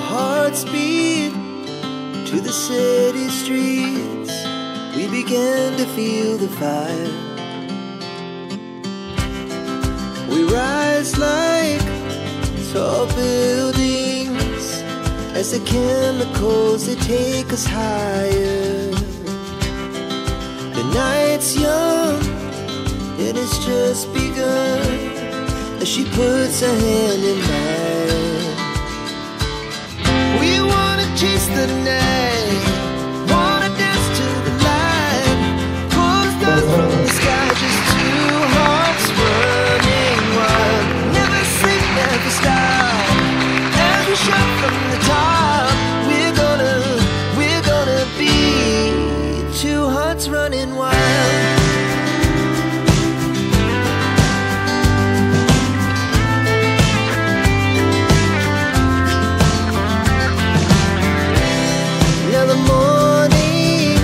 Hearts beat to the city streets. We began to feel the fire. We rise like tall buildings as the chemicals, they take us higher. The night's young and it's just begun as she puts her hand in mine. We wanna chase the night, wanna dance to the light, pull the stars from the sky, just two hearts running wild. Never sleep, never stop. As we shout from the top, we're gonna be two hearts running wild. The morning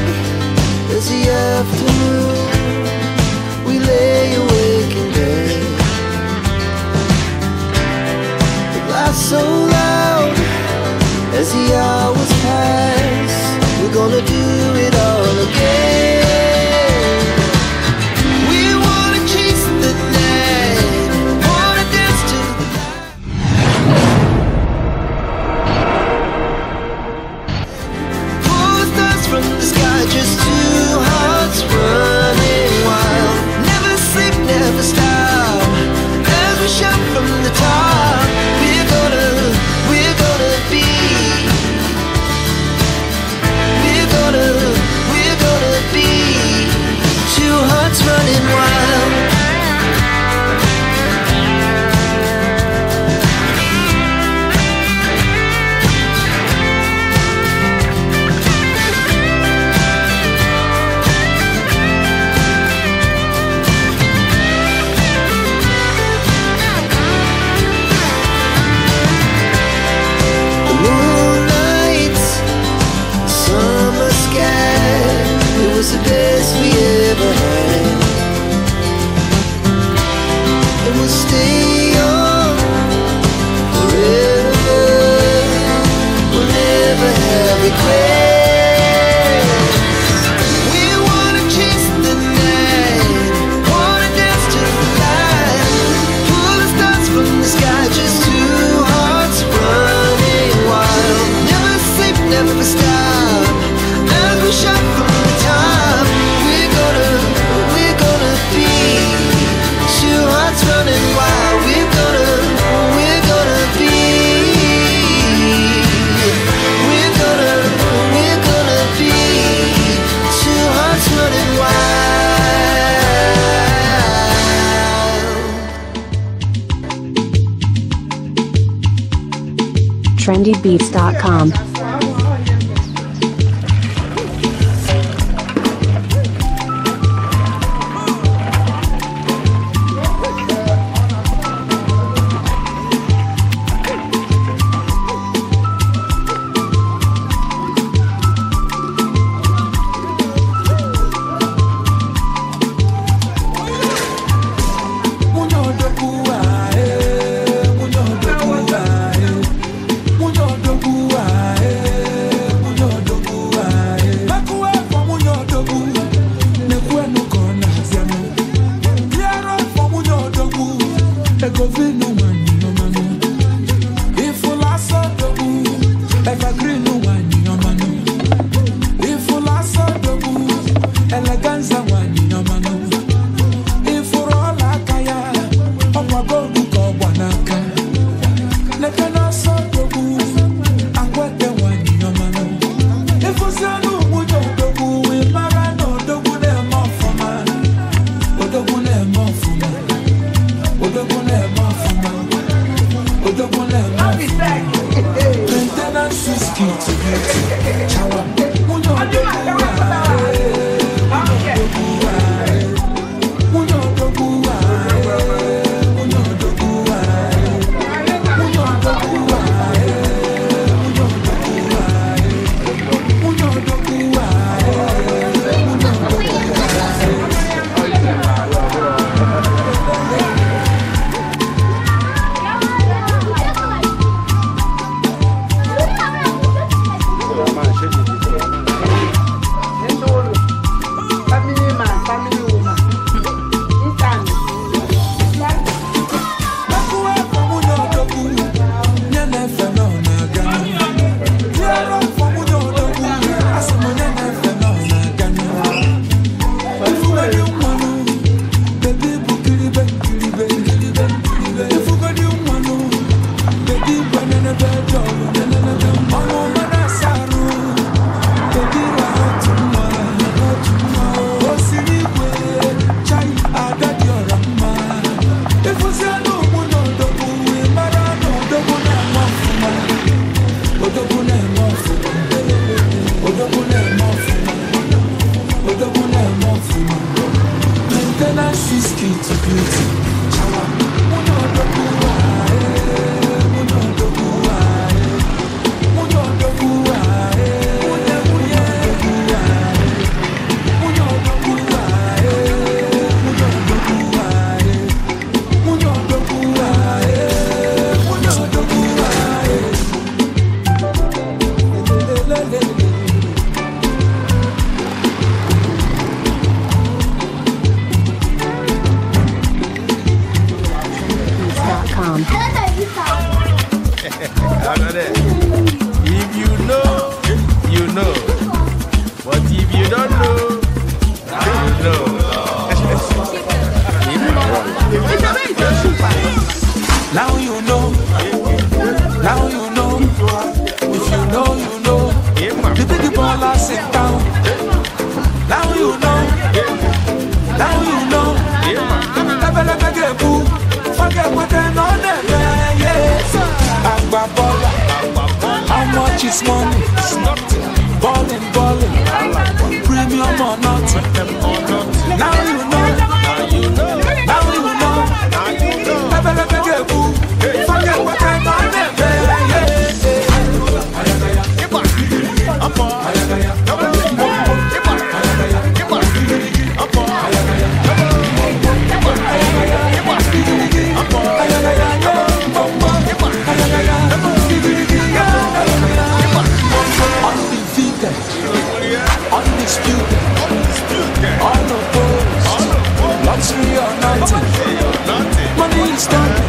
is the afternoon. We lay awake in bed. The glass so loud as the hours pass. We're gonna do it all again. We wanna chase the night, wanna dance to the light. From the sky, just two hearts running wild. Never sleep, never stop. As we shout from the top, we're gonna be, we're gonna be two hearts running wild. The best we ever had, and we'll stay on forever. We'll never have regrets. We wanna chase the night, wanna dance to the light, pull the stars from the sky, just two hearts running wild. Never sleep, never stop. As we shout from the top, we're gonna be two hearts running wild. We're gonna be, we're gonna be two hearts running wild. Trendybeats.com. If you know, you know. But if you don't know, you know. Now you know. Now you know. If you know, you know. The big baller sit down. Now you know. Now you know. Forget what they know. How much is money? Ballin', ballin', premium or nothing. Now you know. Now you know. Forget what I know. Undisputed, unopposed, luxury or nothing. Money is talking,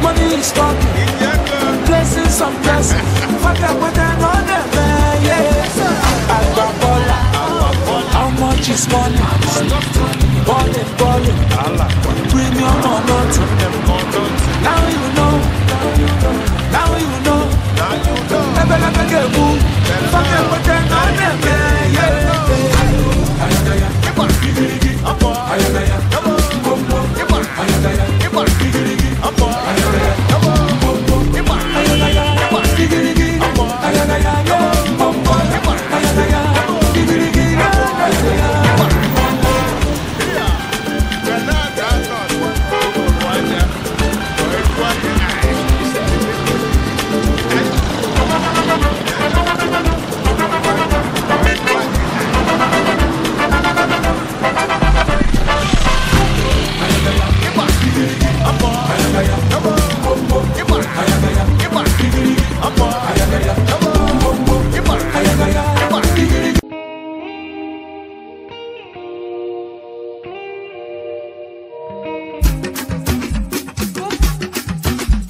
money is talking. Blessings on blessings. Forget what I know, yeah. Agbabola, how much is money? Ballin', ballin', premium or nothing. Now you know, now you know. Forget what I know, yeah.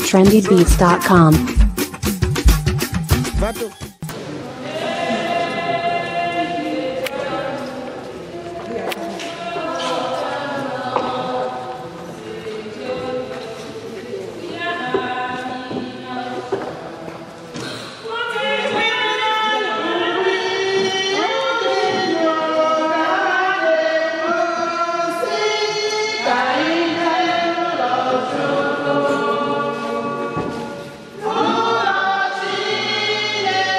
trendybeats.com. Yeah.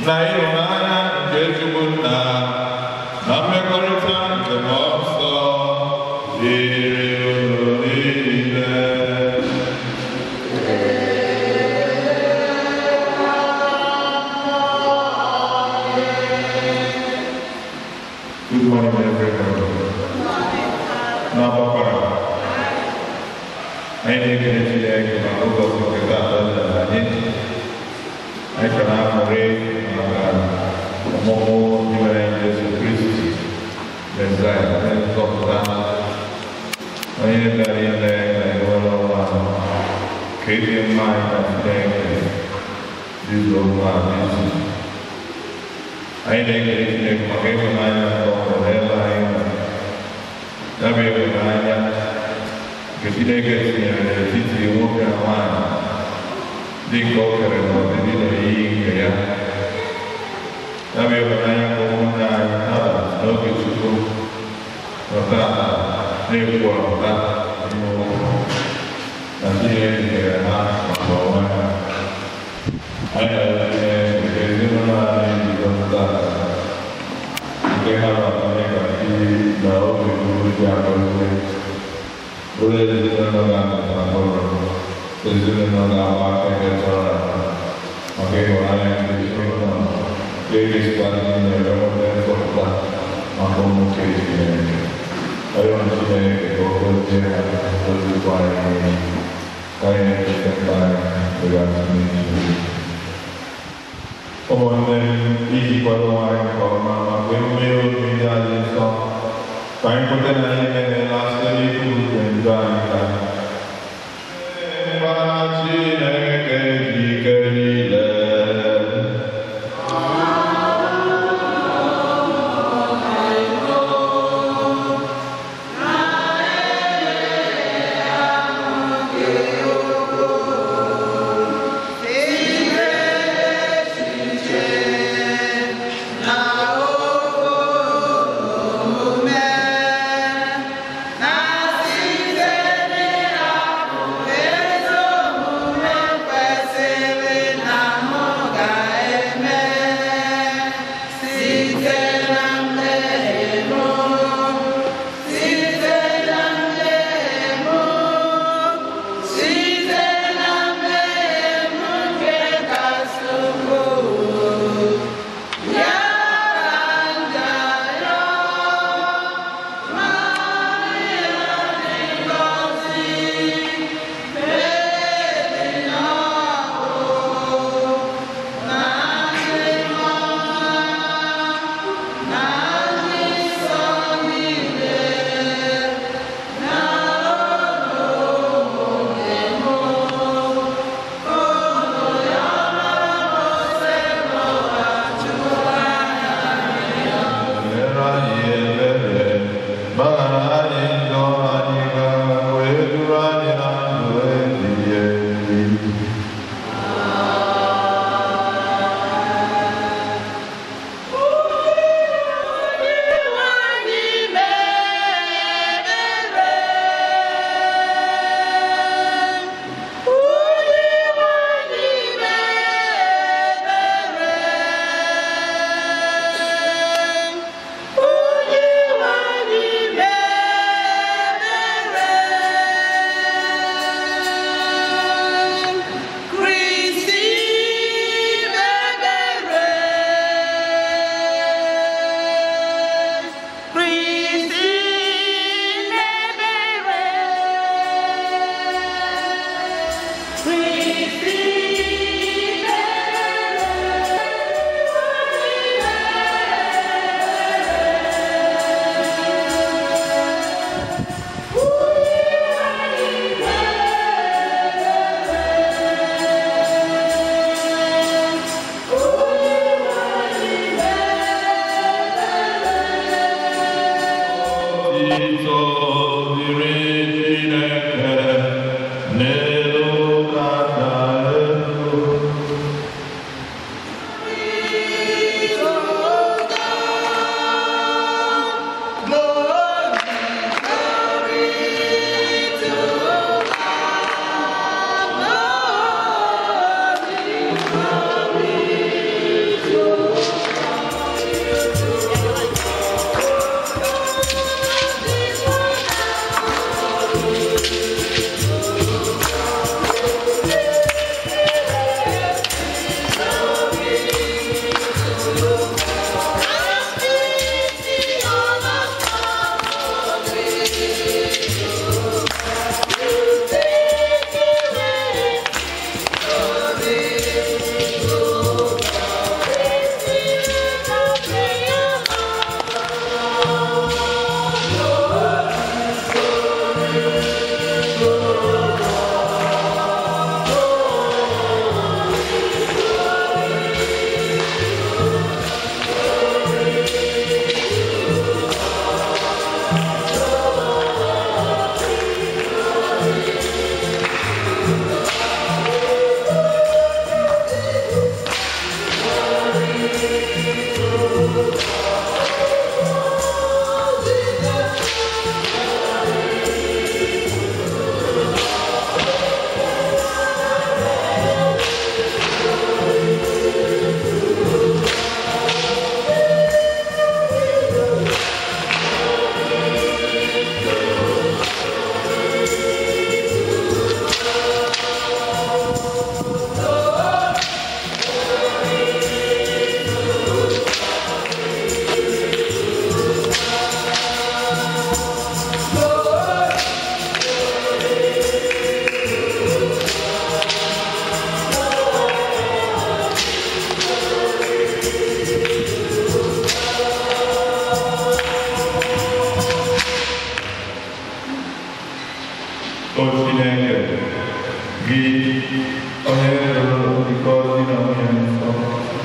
Na ịhụnanya nke Chukwu Nna na mmekọrịta nke Mmụọ Nsọ dịrị unu niile. Good morning, everybody. N'ọgbakọrọ, anyị na-ekele Chineke maka ụbọchị nke taata nyere anyị. Anyị ka na-aṅụrị maka ọmụmụ Dinwenụ anyị Jesu Kristi, Mesaya, onye nzọpụta, onye bịara ime ka anyị nwere onwe anyị, ka ịdị mma anyị na Chineke dịzuo mma n'izu. Anyị na-ekele Chineke maka ịhụnanya nke ọ hụrụ n'ebe anyị nọ. Ya bụ ịhụnanya nke Chineke tinyere n'etiti nwoke na nwaanyị dị ka o kere n'ọdịdị na oyiyi nke ya. Ya bụ ịhụnanya nke ụmụnne anyị Adam na Ogechukwu nọ tata na-ekwupụta na Chineke nyere ha maka onwe ha. Anyị na-arịọ Chineke ka ezinụlọ anyị jikọta tata nke ha na onye ka chi na Ogechukwu ji agọzi bụrụ ezinụlọ ga-amụta mkpụrụ, ezinụlọ ga-agba akaebe tọrọ atọ maka ịhụnanya nke Chineke nọ ga-egosikwa ndị na-ere nweta nzọpụta maka ụmụ nke Chineke. Arịọ m Chineke ka ọ gọzie ha, gọziekwa anyị niile. Ka anyị na-echeta mkpa anyị dịgasị n'iche. Ụmụnne m, iji kwado onwe anyị nke ọma maka emume oriri anyị nsọ, ka anyị kweta na anyị emeghela site n'ikwu nke njọ anyị ka Mgba Chineke dị ike niile. Na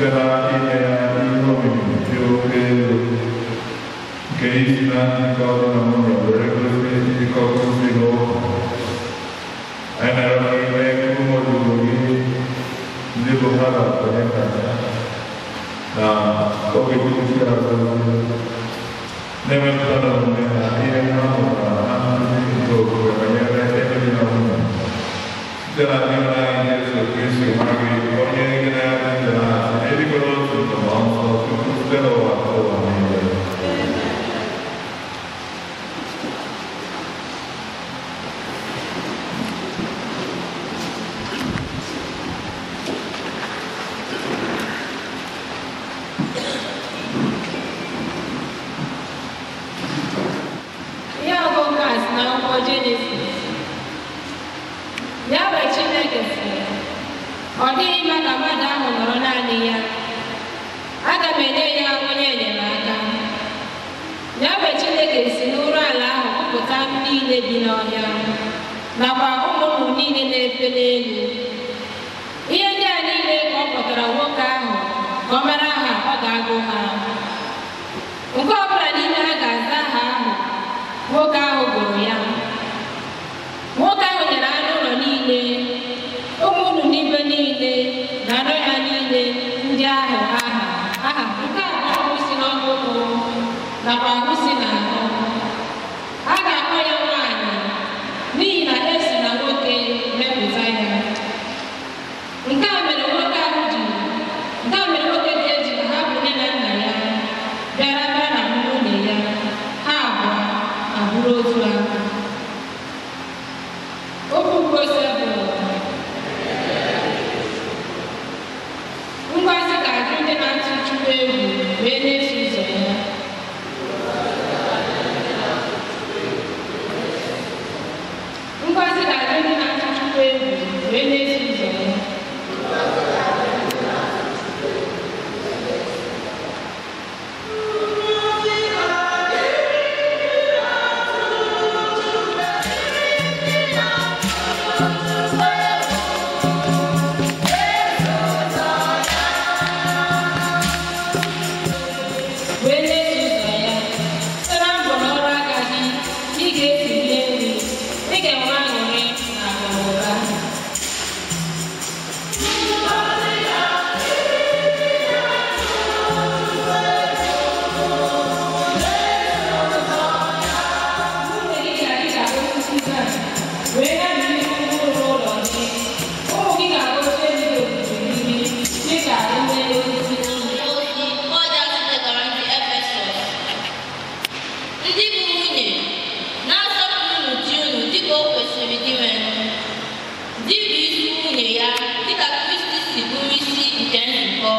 site na inye ya ihe omimi dị oke elu nke isi na njikọ di na nwunye were gosi njikọ Kristi n'ụka. Anyị na-arịọ gị mee ka ụmụ odibo gị ndị bụ ha na-akwenye na na oge Chukwu si agọzi na-emepụta n'omume ha ihe ha mụtara na nkuzi nke okwukwe banyere ịlụ di na nwunye site na Dinwenụ anyị Jesu Kristi nwa gị onye gị na ya dị ndụ na-achị n'eluigwe n'otu nke Mmụọ Nsọ Chukwu site n'ụwa nke ụwa niile. Ihe ọgụgụ a si n'akwụkwọ Jenesis. Ya bụ Chineke sịrị, ọ dịghị mma ka mmadụ ahụ nọrọ naanị ya. Aga m enye ya onye enyemaka. Ya bụ Chineke si n'ụrọ ala ahụ kpụpụta anụ niile bi n'ọhịa nakwa ụmụ nnụnụ niile na-efe n'elu. Ihe ndị a niile ka ọ kpọtara nwoke ahụ ka ọ mara aha ọ ga-agụ ha. Nke ọ bụla n'ime ha ga-aza aha ahụ nwoke ahụ gụrụ ya. Nwoke ahụ nyere anụ ụlọ niile, ụmụ nnụnụ n'igwe niile na anụ ọhịa niile ndị ahụ aha. Aha nke a bụ ahụ si n'ọkpụkpụ nakwa ahụ si n'ahụ. A ga-akpọ ya nwaanyị n'ihi na e si na nwoke mepụta ya. Nke a mere nwoke ahụ ji nke a mere nwoke ga-eji hapụ nne na nna ya bịara bịa na nwunye ya, ha abụọ abụrụ otu ahụ. Okwu Mose bụ ngọzi ga-adị ndị na-atụ Chukwu egwu wee na-eso ụzọ ya. Ngọzi ga-adị ndị na-atụ Chukwu egwu wee na-eso ụzọ ya. Wee na-eso ụzọ ya. Site na mbọ na ọrụ aka gị, ị ga-esi rie nri, ị ga-enwe aṅụrị na akụnụba. Nwunye gị ga-adị ka osisi vaịn, wee na-amị mkpụrụ n'ụlọ gị. Ụmụ gị ga-agọzi elu okirikiri dị ka ome osisi. Ozi Pọl zitegara ndị Efesọs. Ndị bụ nwunye, na-asọpụrụnụ di unu dịka o kwesịrị Dinwenụ. Di bụ isi nwunye ya dịka Kristi si bụrụ isi nke nzukọ,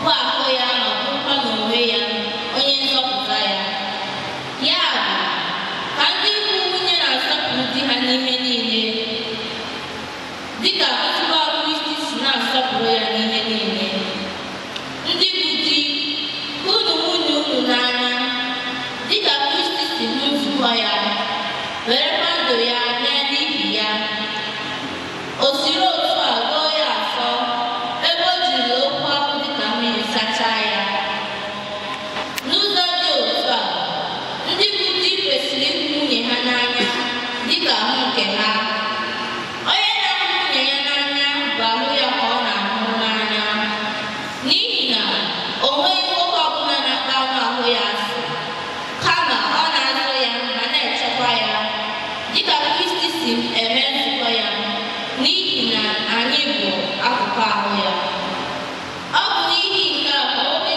bụ ahụ ya ma bụrụkwa n'onwe ya onye nzọpụta ya. Ya bụ, ka ndị bụ nwunye na-asọpụrụ di ha n'ihe niile, dịka nzukọ Kristi si na-asọpụrụ ya n'ihe niile. Ndị bụ di, hụnụ nwunye unu n'anya, dịka Kristi si hụ nzukọ ya, werekwa ndụ ya nye n'ihi ya. O siri otu a doo ya asọ, ebe o jiri okwu ahụ dịka mmiri sachaa ya. N'ụzọ dị otu a, ndị bụ di kwesịrị ịhụ nwunye ha n'anya dịka ahụ nke ha. Onye na-ahụ nwunye ya n'anya bụ ahụ ya ka ọ na-ahụ n'anya. N'ihi na o nweghị nwoke ọbụla na-akpa anụ ahụ ya asị, kama ọ na-azụ ya ma na-echekwa ya, dịka Kristi si eme nzukọ ya, n'ihi na anyị bụ akụkụ ahụ ya. Ọ bụ n'ihi nke a ka nwoke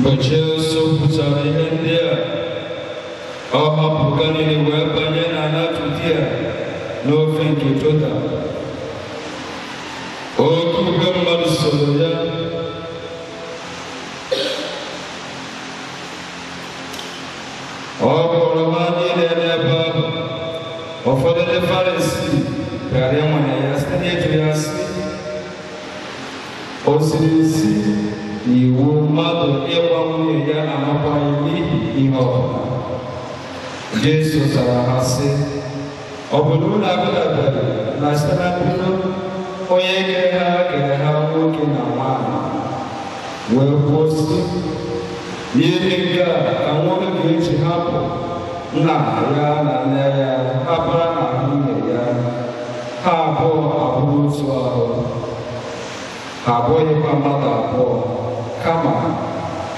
Mgbe Jesu kwuchara ihe ndị a, ọ hapụrụ Galili wee banye n'ala Judia n'ofe nke Jọdan. Oke igwe mmadụ soro ya. Ọ gwọrọ ha niile n'ebe ahụ. Ụfọdụ ndị Farisii bịara ịnwale ya site n'ịjụ ya sị, o ziri ezi n'iwu mmadụ ịgba nwunye ya alụkwaghịm n'ihi ihe ọbụla? Jesu zara ha sị, ọ bụ na unu agụtabeghị na site na mbido onye kere ha kere ha nwoke na nwaanyị, wee kwuo sị, n'ihi nke a ka nwoke ga-eji hapụ nna ya na nne ya hapụra na nwunye ya, ha abụọ abụrụ otu ahụ. Ha abụghịkwa mmadụ abụọ, kama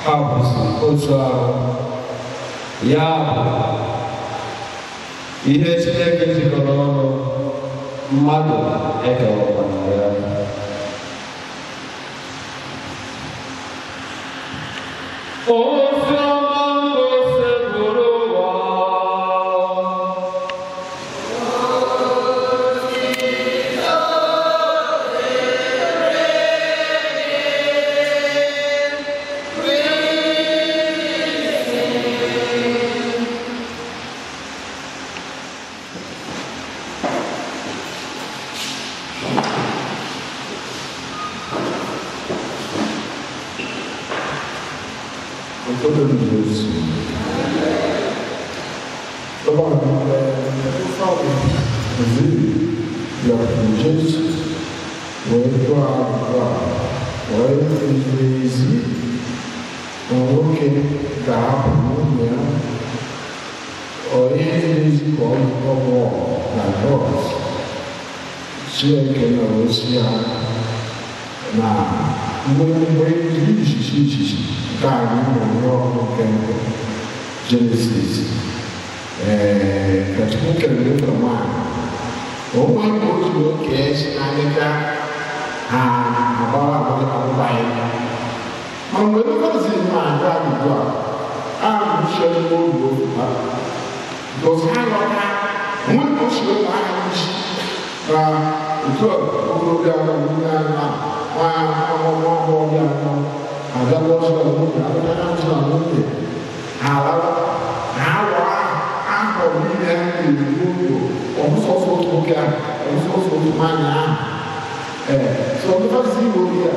ha bụzi otu ahụ. Ya bụ, ihe Chineke jikọrọ ọnụ, mmadụ ekewakwana ya. Ozi ọma Osebụrụ ụwa. Nwoke ga-ahapụ nwunye ya, onye na-ezikọ ọgbọ na Lọt. Chineke nọrọ ozi ya na mgbe izizi izizi nke anyị nwere ọrụ nke mbụ Jenesis, ka Chukwu kere nwoke nwaanyị, onwe ka otu nwoke si na nleta ha agbara agbụgba ya. Ma mgbe ndị Farisii na-agụ ajụjụ a, a na-eche n'obi okwu ha. Because ha ghọta, onwe ka o si wee baa ha n'isi na otu a okorobịa na nwunye anyị na nwa agbọghọbịa anọ abịala ọzọ na nwunye, abịala ọzọ na nwunye, ha alala, ha alọ ahọ niile ha na-eri n'ụlọ, ọ bụ sọsọ otu nwoke ahụ, ọ bụ sọsọ otu nwaanyị ahụ. So ndị Farisii were ya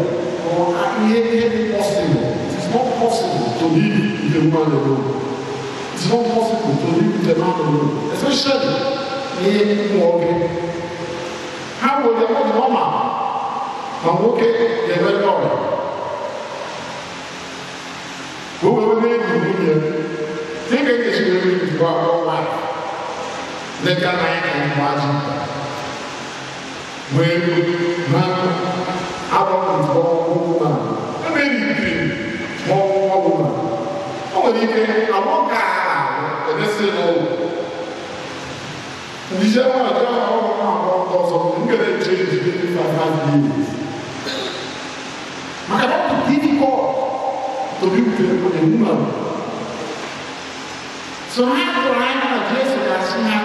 ihe dị possible. It is not possible to live with a woman alone. It is not possible to live with a man alone, especially ihe ụmụ nwoke. Ha were ya ọ dị normal ma nwoke ga-eme ndị ọrịa. O wee were enyi nwunye dịka e kesiri ebe njikọ akpọ nwaanyị dịka na anyị na ụmụ ajị wee na agbapụ ọgwụgwụ na ebe erikiri ma ọgwụgwụ na o nwere ike agbọ ka ahụ edesi n'ụlọ ndị je nwa ọjọọ ọgwụ na agbọ ndị ọzọ nkere nche ejide 5 years maka na ọ dị difficult to be with a woman. So ha tụrụ anya na Jesu ga-asị ha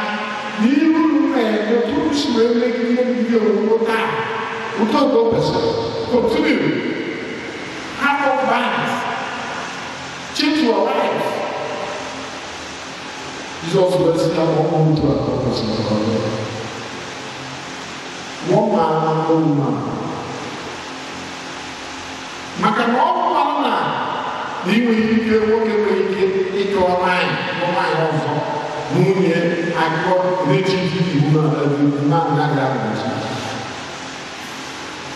n'iru na-eme tupu si wee megide ndị owuwo taa ụtọ nke o kwesịrị continue have no plans, change your life. Jizọs wee sị ha ọmụ otu a ka o kwesịrị ka ọ dị. One man, one woman. Maka na ọ bụrụ na ị nweghị ike nwoke nwere ike ịkọ nwaanyị nwaanyị ọzọ nwunye akụkọ na-eji iwu na na-aga.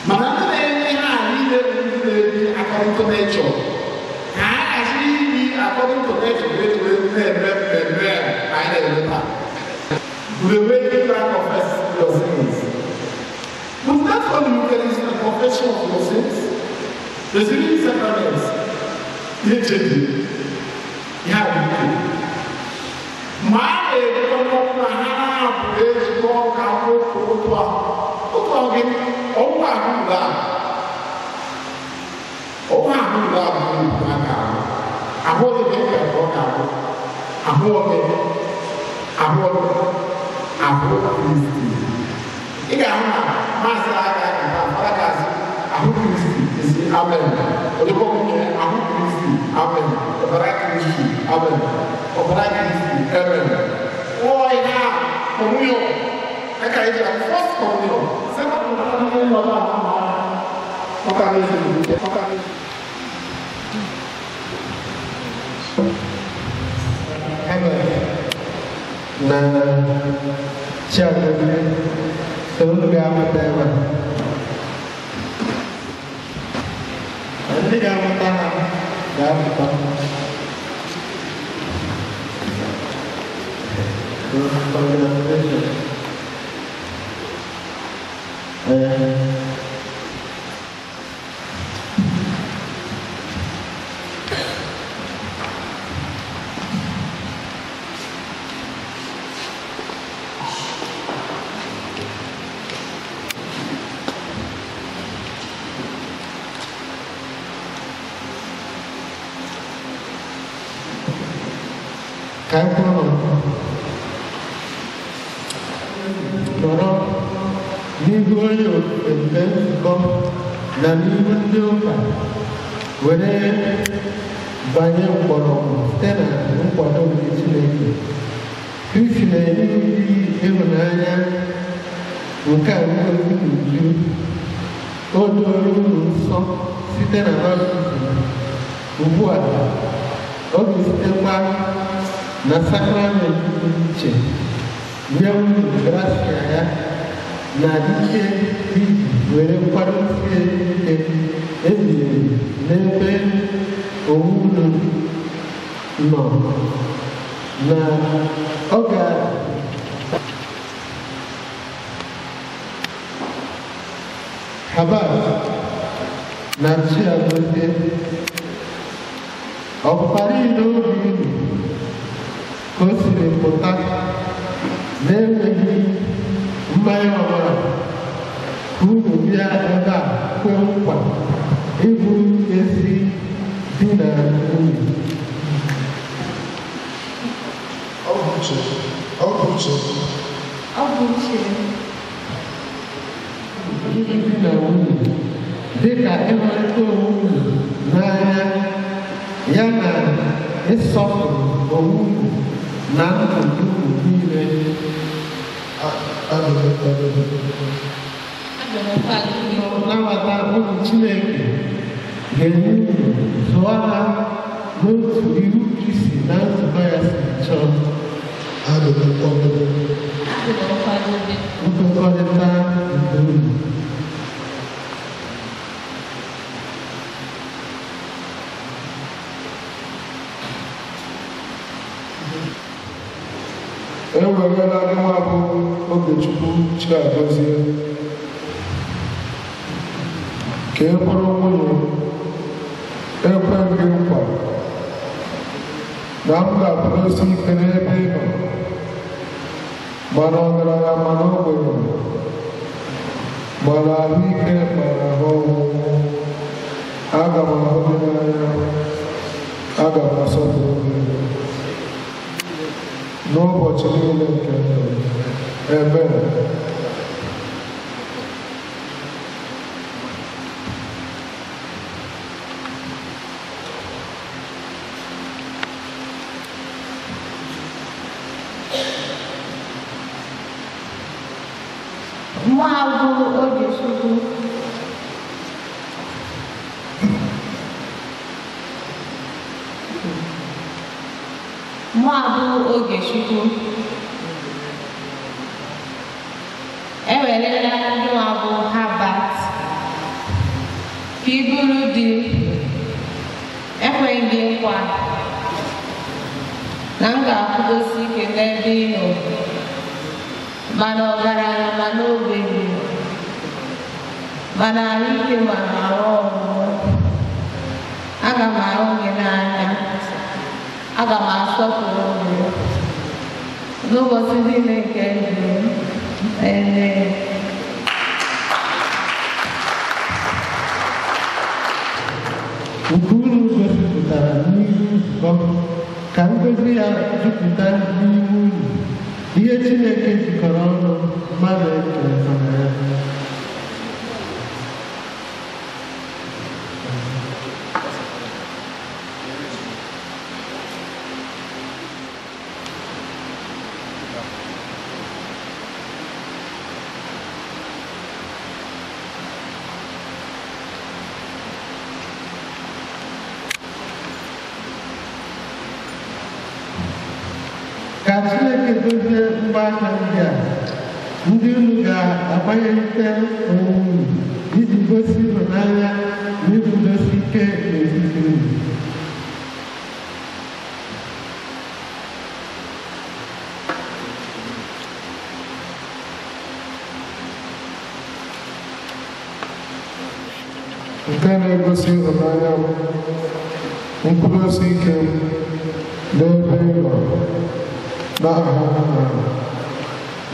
Mana ndị na-enye ha niile bụ ndị na-ebi according to nature. Ka a ghasị ibi according to nature wee na-eme mmemme a anyị na-eme taa. The way you can confess your sins. But that's all you can is the confession of your sins. The three sacraments. Ihe cheji, ihe adịghị. Ma a na-edekọ n'ọkụ na ha na-abụ ezigbo ọka otu otu ahụ. Otu ahụ gị, ọnwụ ahụ mgbe ahụ. Ọnwụ ahụ mgbe ahụ bụ aka ahụ. Ahụ gị, ahụ gị, ahụ Kristi. Ị ga-ahụ na maasị aga aga fara ga-asị ahụ Kristi isi amen. Ojukwu nwunye ahụ Kristi amen. Ọbara Kristi amen. Ọbara Kristi amen. Ọ ihe a communion. Eka eji a first communion. Second communion ọka n'ezi ọka n'ezi. Na Chiagozie so unu ga-amụta ebe a. Ndị ga-amụta ha ga-amụta. Congratulations. Ka anyị kwụrụ nọrọ n'ihu onye okike nke nzukọ na n'ihu ndị ụka were banye mkpọrọgwụ site na nkwado nke Chineke. Kristi na-enye ụdị ịhụnanya nke a ngozi n'uju. O doro unu nsọ site na baptizim. Ugbu a, ọ ga-esitekwa na sakramenti dị iche nye unu grasia ya na ike iji were kwadosie ike ebighị ebi n'ebe onwe unu nọ na ọ ga Habat na Chiagozie ọ pụtara n'obi unu ka o siri pụta na-enweghị mmanya ọbụla ka unu bịa ebe a kwe nkwa ịbụ ezi di na nwunye. Ọ bụ uche. Ọ bụ uche. Ọ bụ uche. Ndị di na nwunye dịka ịhụrịta onwe unu n'anya ya na ịsọpụrụ onwe unu na ndụ unu niile. Nnabata ụmụ Chineke ga-enye unu zụọ ha n'otu iwu Kristi na nzukọ ya si chọọ. Nkwekọrịta nke unu. Ewerela nwa bụ Ogechukwu Chiagozie ka ị bụrụ nwunye m. Ekwe m gị nkwa na m ga-akwụdosi ike n'ebe ị nọ, ma na ọgaranya ma na ogbenye, ma na ahụike ma na ahụ ọnwụ. Aga m ahụ gị n'anya, aga m asọpụrụ gị n'ụbọchị niile nke ndụ m. Amen. Nwa bụ Ogechukwu. Nwa bụ Ogechukwu. Ewerela nwa bụ Habat ka ị bụrụ di m. Ekweghị gị nkwa na m ga-akwụdosi ike n'ebe ị nọ, ma na ọgaranya ma na ogbenye, ma na ahụike ma na arụ ọnwụnwụ. Aga m ahụ gị n'anya, aga m asọpụrụ gị n'ụbọchị niile nke ndụ m. Amen. Nke unu gosipụtara n'ihu nzukọ Ka ngọzi ya jupụta n'ime unu. Ihe Chineke jikọrọ ọnụ, mmadụ ekekọrọ ya. Ka Chineke dozie mgbaaka ndị a, ndị unu ga-agbanyerịta onwe unu iji gosi ịhụnanya na iguzosi ike n'etiti unu. Nke na-egosi ịhụnanya m, nkwụdosi ike m n'ebe ị nọ, n'aha Nna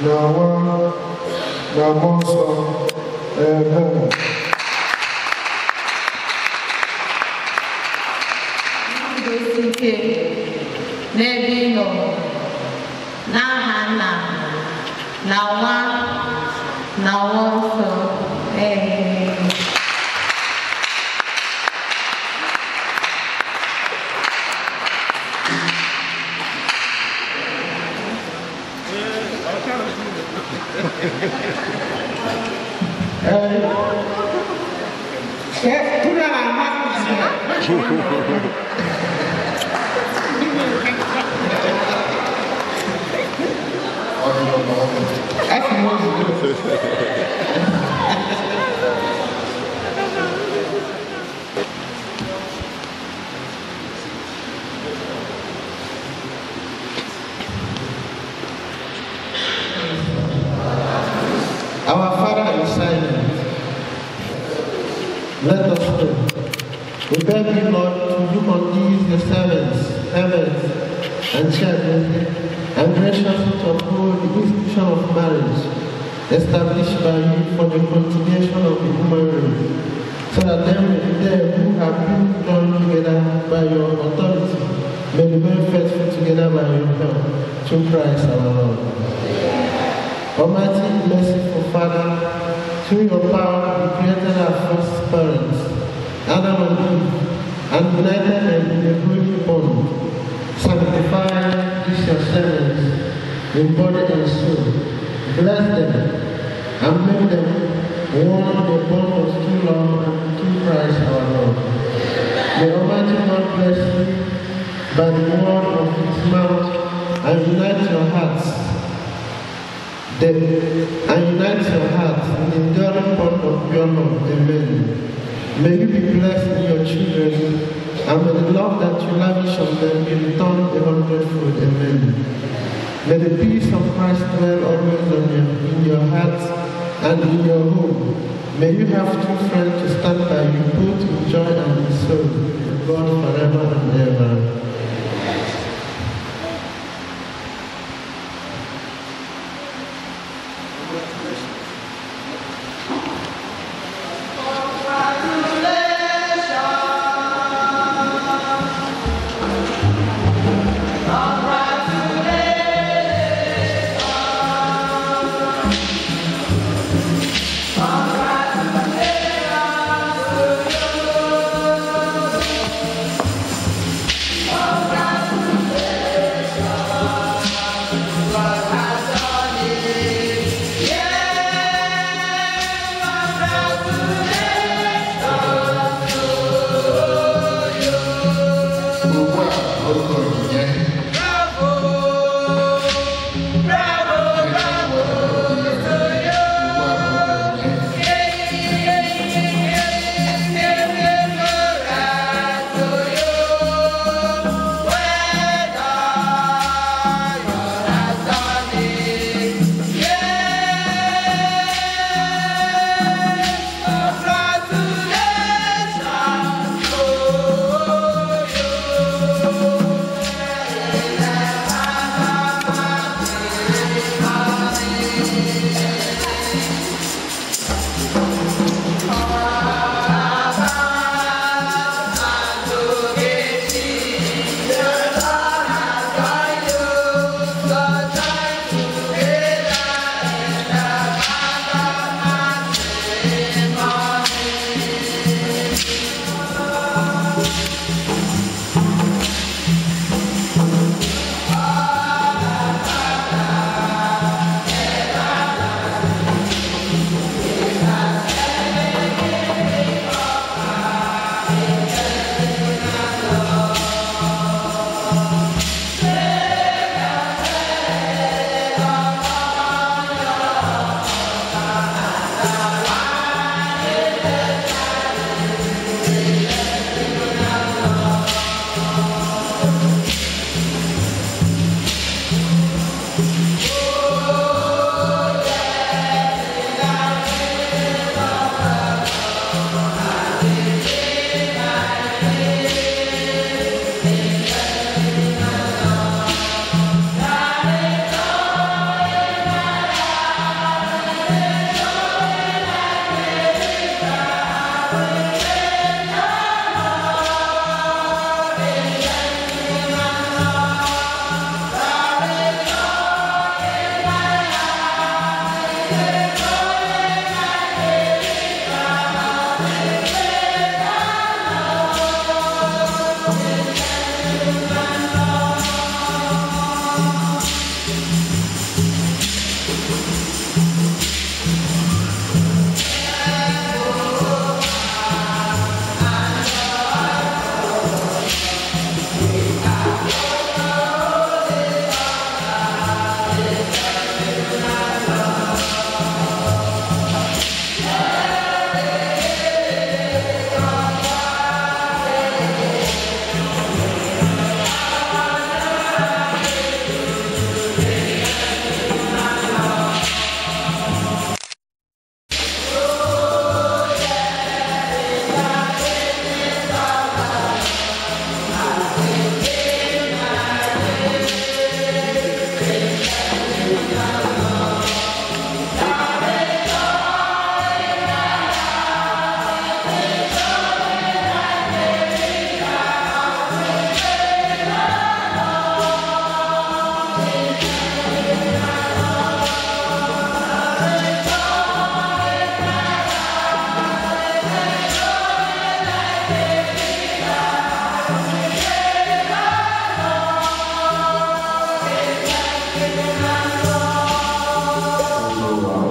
na Nwa na Mmụọ Nsọ, amen. Iguzosi ike n'ebe ị nọ, n'aha Nna na Nwa na Mmụọ Nsọ, amen. Our Father is silent. Let us pray. We beg you, Lord, to look on these your servants, heavens, and children, and graciously to uphold the institution of marriage established by you for the continuation of the human race, so that they who have been joined together by your authority may remain faithful together by your help, through Christ our Lord. Almighty, merciful Father, through your power you created our first parents, Adam and Eve, and united them in a holy bond. Sanctify these your servants in body and soul. Bless them and make them one in the bond of true love and through Christ our Lord. May Almighty God bless you by the word of his mouth and unite your hearts. And unite your hearts in the enduring bond of pure love. Amen. May you be blessed in your children, and may the love that you lavish on them be returned a hundredfold. Amen. May the peace of Christ dwell always in your hearts and in your home. May you have true friends to stand by you, both in joy and in sorrow. God forever and ever. Congratulations.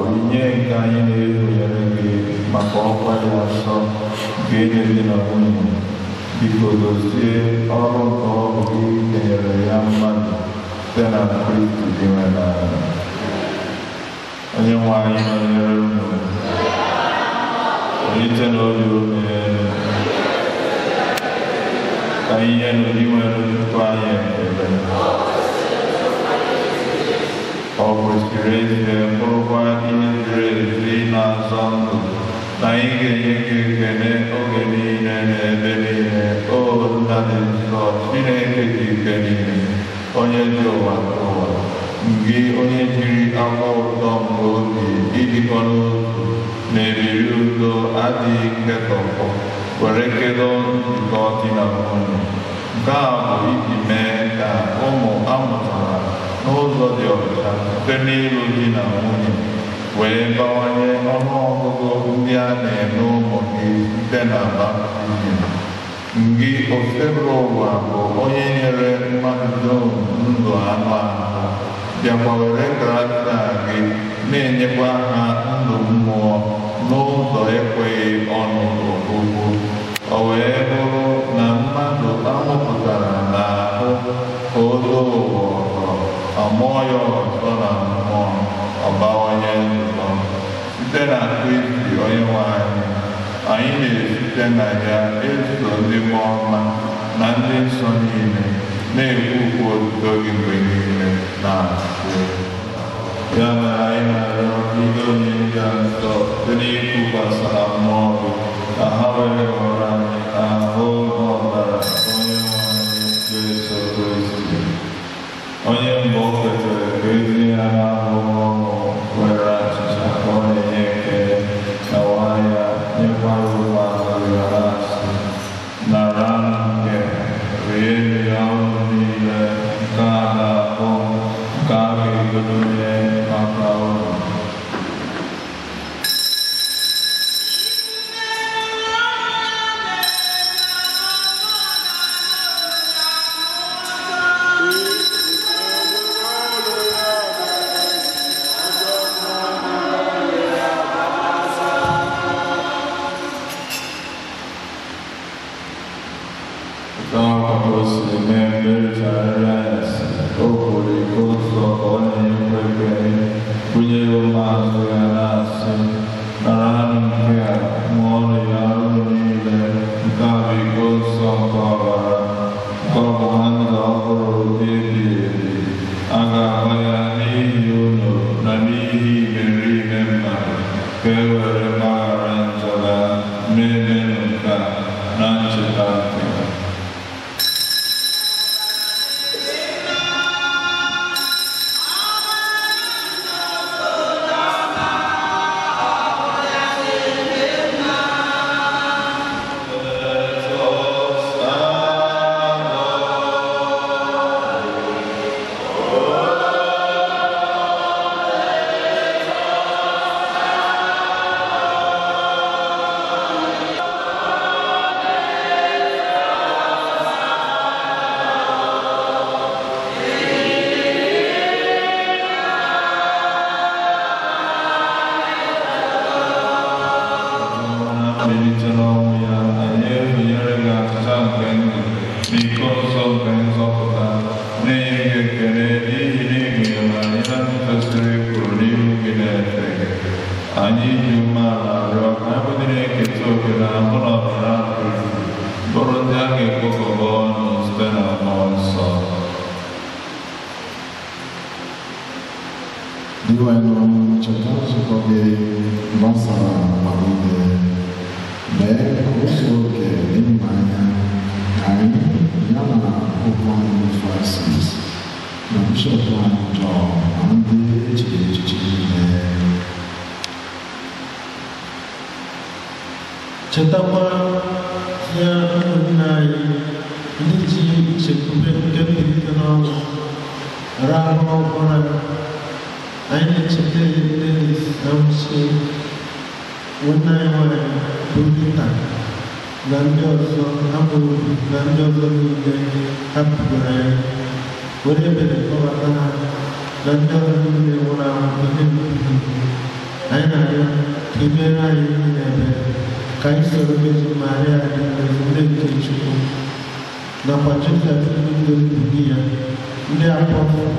Onyinye nke anyị na-ehunyere gị maka ọkwa ya nsọ nke ịnye di na nwunye, biko dozie ọrụ nke ọ bụ gị kenyere ya mmadụ site na Kristi dị nwe n'anya. Onye nwe anyị nọnyere unu. Welite n'obi unu elu. Ka ihe n'ụdị nwere Chukwu anyị ekele. Ọ kwesịrị ezie bụrụkwa ihe ziri ezi na-azọ ndụ na anyị ga-enye gị ekele oge niile na ebe niile, o Nna dị nsọ, Chineke dị ike niile, onye dị ụwa nke ụwa, gị onye jiri afọ ụtọ nke obi ịdịkọ n'otu na ebiri udo adịghị nkekọpụ were kedo njikọ di na nwunye. Nke a bụ iji mee ka ụmụ amụtara n'ụzọ dị ọcha site n'ịlụ di na nwunye wee bawanye ọnụọgụgụ ndị a na-eme ụmụ gị site na baptizim. Gị osebụrụ ụwa bụ onye nyere mmadụ dum ndụ anụ ahụ, bịakwa were grasa gị na-enyekwa ha ndụ mmụọ n'ụzọ ekweghị ọnụ ọgwụgwụ. O wee bụrụ na mmadụ amụpụtara n'ahụ ka o doo ụwa ọzọ, amụọ ya ọzọ na mmụọ, ọ bawanye nzọ. Site na Kristi onye nwe anyị, anyị na-esite na ya eso ndị mmụọ ọma na ndị nsọ niile na-ekwu okwu otuto gị mgbe niile na-asị. Ya mere anyị na-arịọ ndị onye ndị a nsọ site n'ikwukwasị na mmụọ gị ka ha wee ghọrọ anyị ahụ na ọbara onye nwe anyị Jesu Kristi, onye mgbe o kwetara ka ezi ya n'ahụhụ ọnwụ were achịcha ka ọ na-enye ekele na ya nyekwa ya ụmụazụ ya na-asị, nara nke rie ya unu niile, nke a ga-abụ nke a ga-egodo maka unu. Chetakwa ya ụmụnne anyị ndị ji nchekwube nke mbilite n'ọnwụ rahụ ụra. Anyị na-echeta Dennis Amuchie, nwanne anyị nwanyị bụ Rita, na ndị ọzọ Amaobi na ndị ọzọ niile hapụrụ anyị, were ebere kpọbata ha na ndị ọzọ niile nwụrụ anwụ ihe mbibi. Anyị na-arịọ ka i meere anyị niile ebere, ka anyị soro Virgin Maria dị ngọzi nne nke Chukwu, nakwa Josef ndị ngozi bụ di ya, ndị apọstụl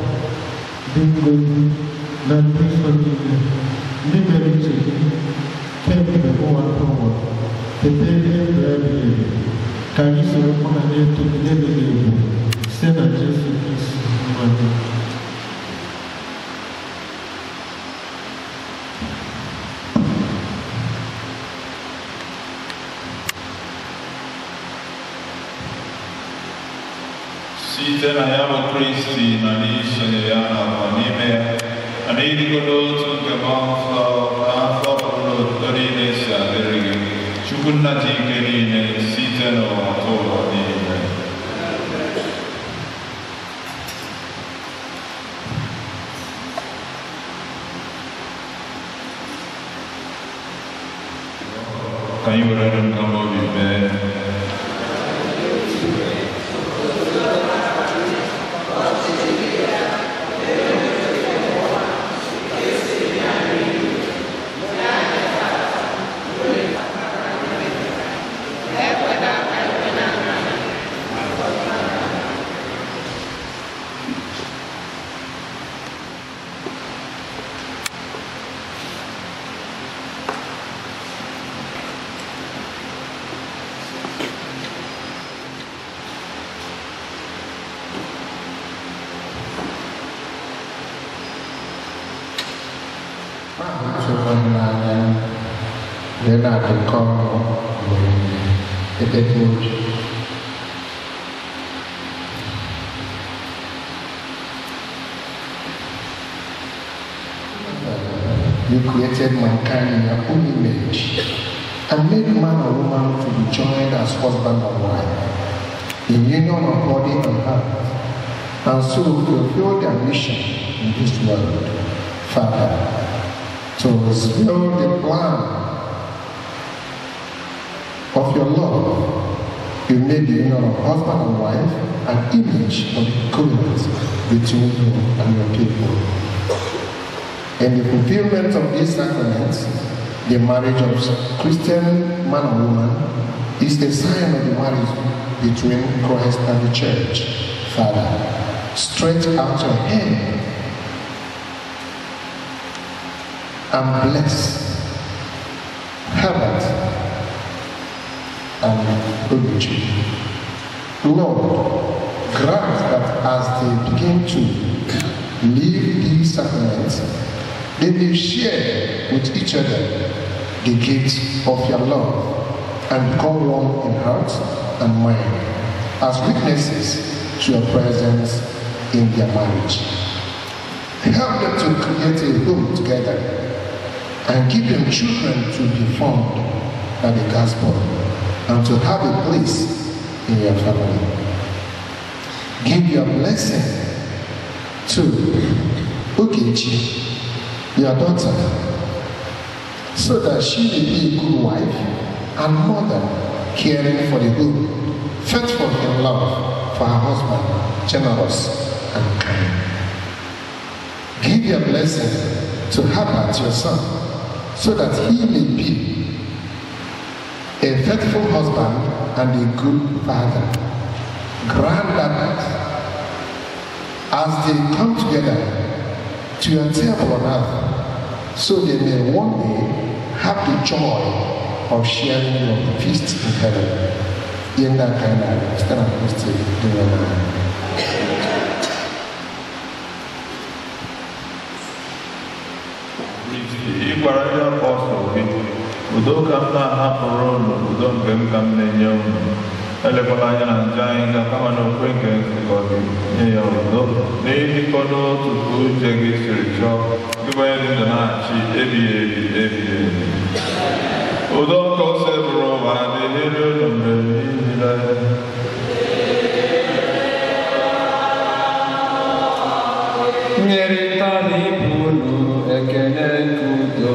dị ngozi na ndị nsọ niile, ndị mere uche gị kemgbe ụwa nke ụwa, keta ihe ndụ ebighị ebi, ka anyị soro mụ na na-eto gị n'ebighị ebi site na Jesu Kristi nwa gị. Site na ya bụ Kristi na n'isonye ya nakwa n'ime ya na n'ịdịgo n'otu nke Mmụọ Nsọ na nsọpụrụ na otuto niile si adịrị gị, Chukwu nna ji ike niile site n'ụwa tụ ụwa niile. Ka anyị were nkama obi mee. N'anya wee na-adịkọ ọnụ mgbe niile ebe obi. You created mankind in your own image and made man and woman to be joined as husband and wife in union of body and heart, and so fulfill their mission in this world. Father, to reveal the plan of your love, you made the union of husband and wife an image of the covenant between you and your people. In the fulfillment of these sacraments, the marriage of Christian man and woman is the sign of the marriage between Christ and the Church. Father, stretch out your hand and bless Herbert and Ogechi. Lord, grant that as they begin to live these sacraments, they may share with each other the gift of your love and become one in heart and mind as witnesses to your presence in their marriage. Help them to create a home together and give them children to be formed by the gospel and to have a place in your family. Give your blessing to Ogechi, your daughter, so that she may be a good wife and mother, caring for the home, faithful in love for her husband, generous and kind. Give your blessing to Herbert, your son, so that he may be a faithful husband and a good father. Grant that as they come together to your table on earth, so they may one day have the joy of sharing your feast in heaven. In that kind of stand up. Ị gwara ndị apọstụl gị, udo ka m na-ahapụrụ unu, udo nke m ka m na-enye unu. Elekwala anya na njọ anyị ga kama na okwe nke nzukọ gị, nye ya udo na ịdịkọ n'otu ka uche gị siri chọọ, gị bụ onye dị ndụ na-achị ebighị ebi ebighị ebi. Udo nke ose bụrụ ụwa dịrị unu mgbe niile. Nyerịta n'ibe unu ekele nke udo.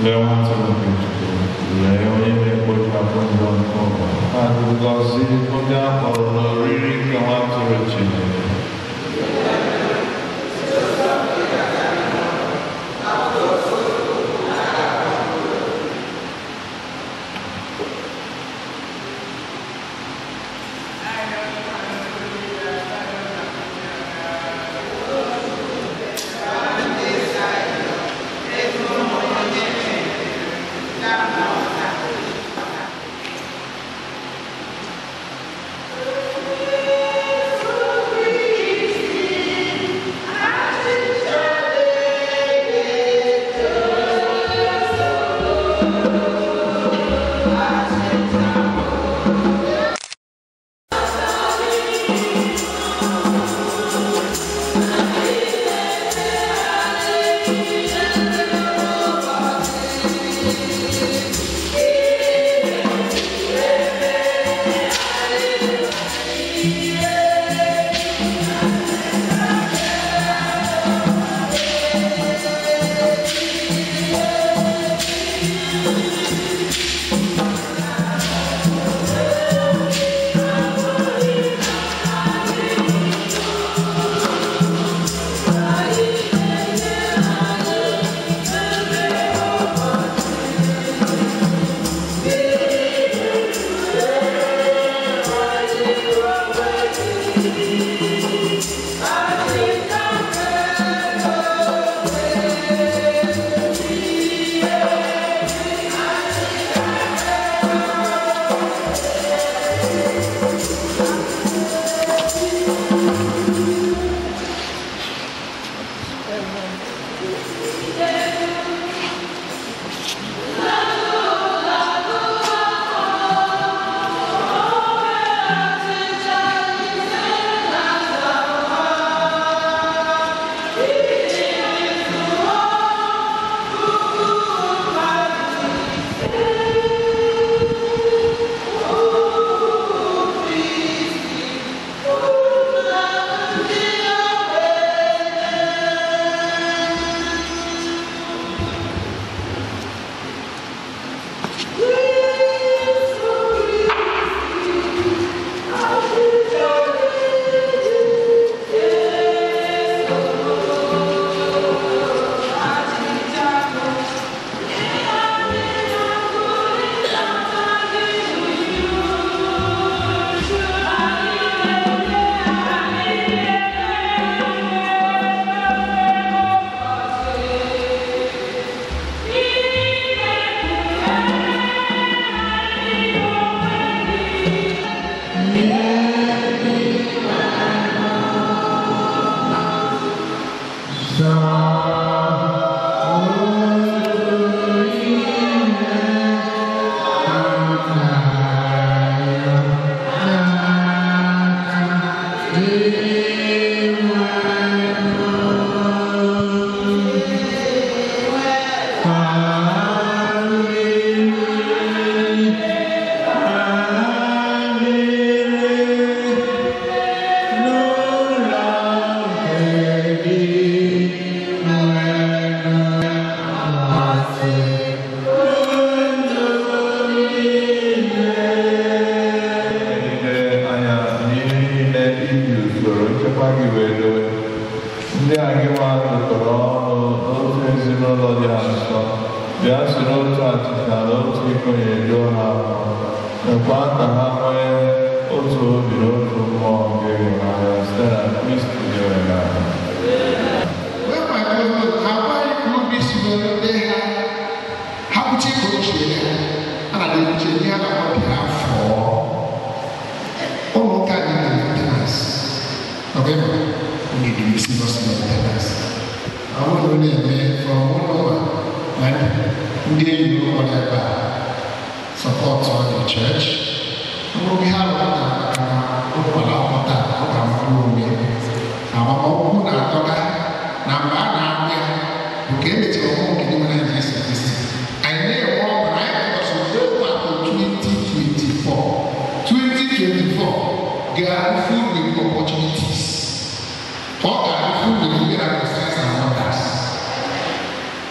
Lee nwa atụrụ nke Chukwu, lee onye na-ekpochapụ njọ nke ụwa. Ha dị ngọzi ndị a kpọrọ n'oriri nke nwa atụrụ Chineke.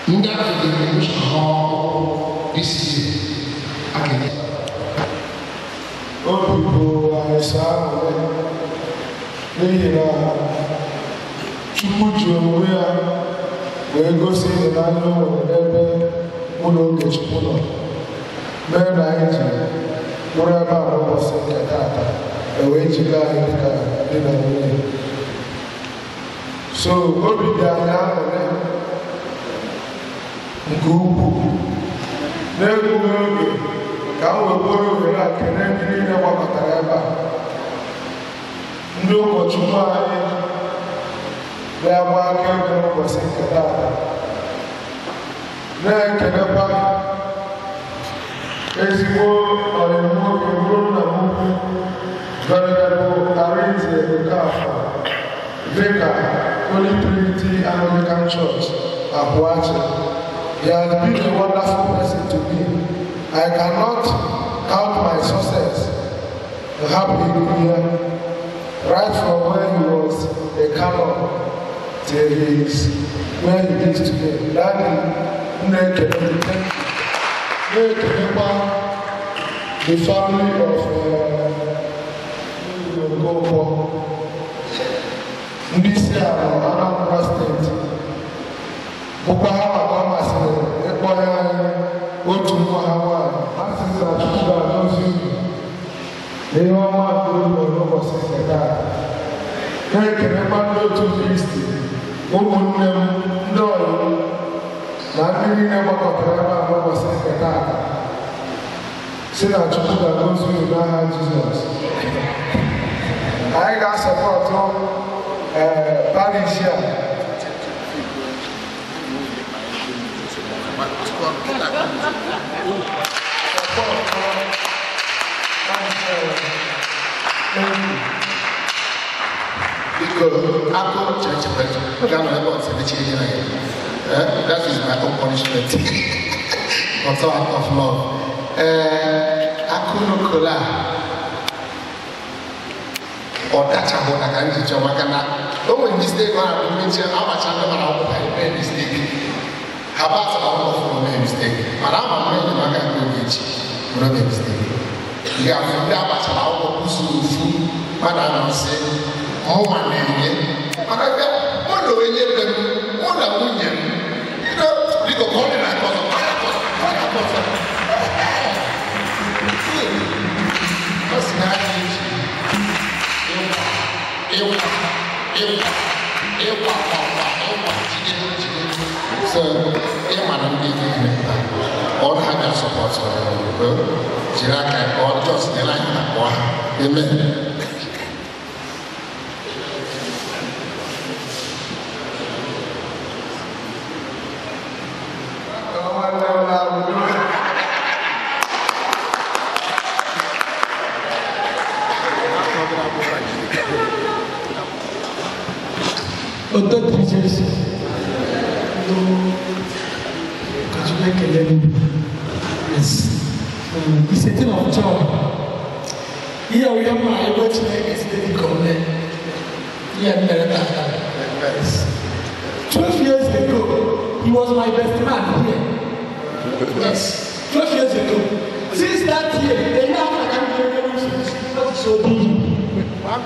Ndị afọ ga-emechi ha ọkụ. this year a ga-enye. Obi bụ anyị sọ aṅụrị n'ihi na Chukwu ji onwe ya wee gosi ịhụnanya o nwere n'ebe mụ na Ogechukwu nọ, mee na anyị ji bụrụ ebe a n'ụbọchị nke taata, e wee jikọ anyị dịka di na nwunye. So obi dị anyị aṅụrị nke ukwuu. N'egbughị oge ka m wee bụrụ ohere a kelee ndị niile gbakọtara ebe a, ndị ụkọchukwu anyị na-agba akaebe n'ụbọchị nke taata, na-ekelekwa ezigbo ọyị nwoke bụrụ nna m ukwu Venerable Arinze Okafor, Vicar, Holy Trinity Anglican Church, Abuachi. He has been a wonderful person to me. I cannot count my success to have him here, right from when he was a canon till he is where he is today. Daddy, na-ekelekwa the family of Okonkwo, ndị isi ala Anambra Steeti, bụkwa ha maka ọ masịrị ịkpọnye anyị otu nwa ha nwaanyị. Ha sị na Chukwu ga-agọzi unu na ihe ọma nke unu mere n'ụbọchị nke taata. Na-ekelekwa ndị otu Kristi, ụmụnne m, ndị ọyị m, na ndị niile gbakọtara ebe a n'ụbọchị nke taata, si na Chukwu ga-agọzi unu n'aha Jizọs. Anyị ga-asọpọtụ parish a. Biko, akụ chere chere ọ ga-anọ ebe ọ sị ihe na ya. That is my own punishment. But out of love. Akụ n'okola ọ dachahụ na ka m ji chọọ maka na o nwere mistake ọ na-abụ mmechi abacha ndị mara akwụkwọ ha eme mistake. Ha ba asị na ọ fụrụ mee mistake, mana ama m enyemaka nke Ogechi nwere mee mistake. Ị ga-afụ ndị agbachara akwụkwọ kwụsị ofu mmadụ a na-asị mụnwa na-enye, mana bịa mụ na onye be m, mụ na nwunye m, biko ka ọ dị na nke ọzọ, ka ọ na-akọ ọzọ. Ọ sị na aka eji ịwa ịwa ịwa ịwa ịwa ịwa jide jide. So ịma na ndị niile ọ na ha ga-asọpọtụ jiri aka ọ jọs nyere anyị na kpọọ ha. Amen. Otto diri Jesu. Ụkọchukwu ekele m. Yes. It's a thing of joy. Ihe onye mma ebe Chineke site dịka ome. Ihe mere tata. Yes. 12 years ago, he was my best man here. Yes. 12 years ago. Since that year, the year after I came to so big. So, I'm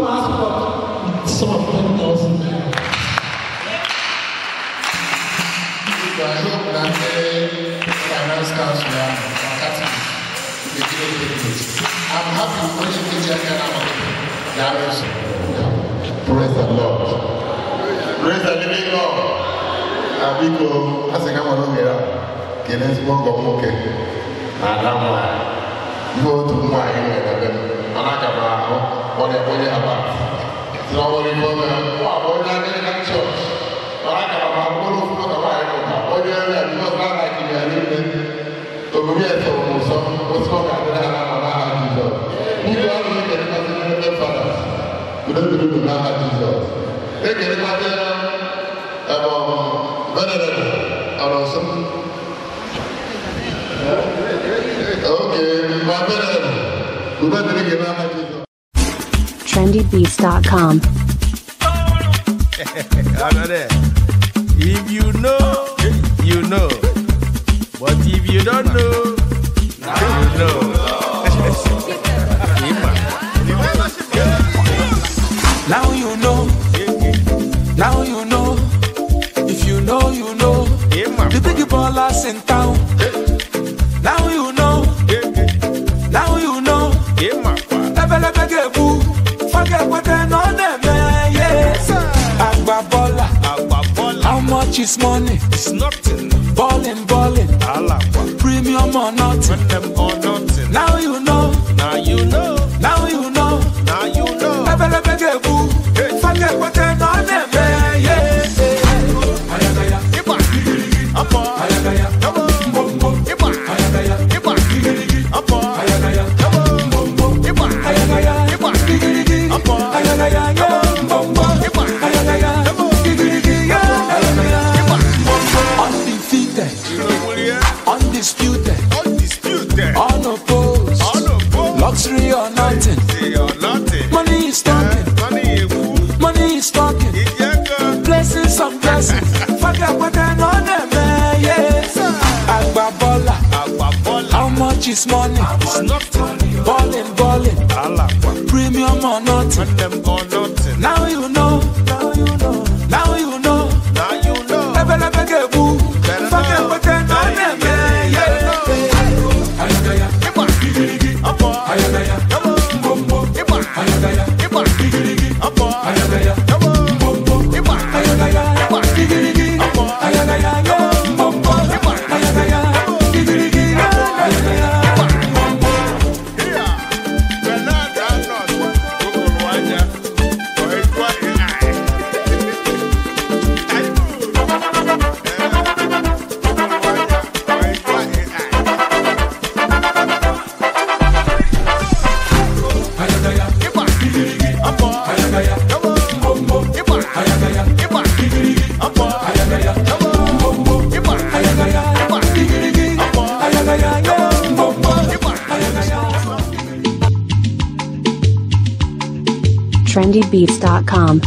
asking for some of 10,000 naira. I hope that the finance council and Catholic, they give it. I'm happy when you get your Praise the Lord. Praise the living God. Abiko, asị ka mmadụ gara kelee ezigbo ọgọ m nwoke na ada nwaanyị. Ihe otu nwaanyị nwere ebe m, mana aka m ahụ ọ na-ekwenye abat. Sị na ọ bụrụ ife o mere, mụ abụ onye Anglican Church. Mana aka m ahụ bụrụ ofu ka nwaanyị mụta, onye ere ya jizọs na-anaghị ya niile. Omume ya tọrọ m ụsọ, otu ọ ga-adịrị ha na n'aha Jizọs. Biko, ọ bụ ekelekwazi ndị fathers. Udo dịrị unu n'aha Jizọs. Ekelekwazi Venerable Ọ̀rọ̀sọ́. Okay, my venerable. Udo dịrị gị n'aha Jizọs. trendybeats.com. Another. If you know, you know. But if you don't know, you know. Now you know. Now you know. If you know, you know. The big ballers in town. Now you know. Now you know. Agba How much is money? It's nothing. Ballin', ballin'. Premium or nothing. Now you know. Now you know. Now you know. Now you know. Undefeated, undisputed, unopposed, luxury or nothing. Money is talking, money is talking. Blessings on blessings. Forget what I know them, yeah. Agba Bola, how much is money? Ballin', ballin', premium or nothing. Now you know, now you know, now you know. Forget what I know them, yeah. trendybeats.com.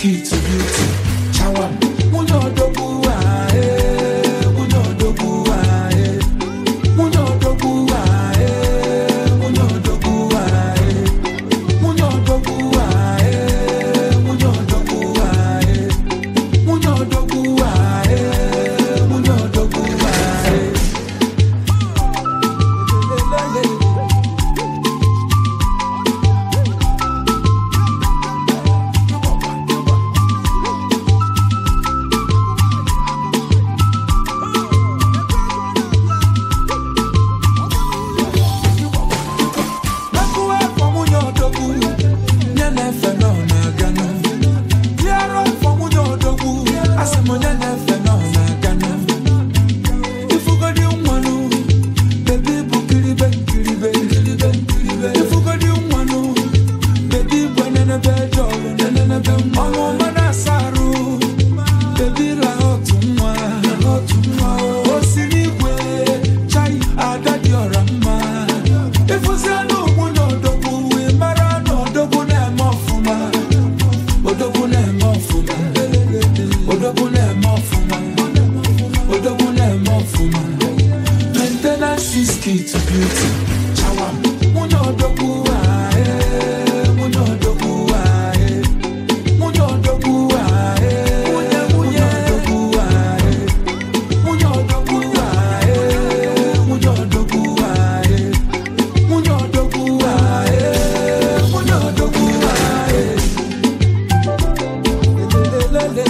Key to beauty. Chawa. Muno dogu ah, eh. Muno dogu. key to beauty. Chawam, munyo dogu ae, munyo dogu ae, munyo dogu ae, munyo dogu ae, munyo dogu ae, munyo dogu ae, munyo dogu ae, munyo dogu ae. Le le le.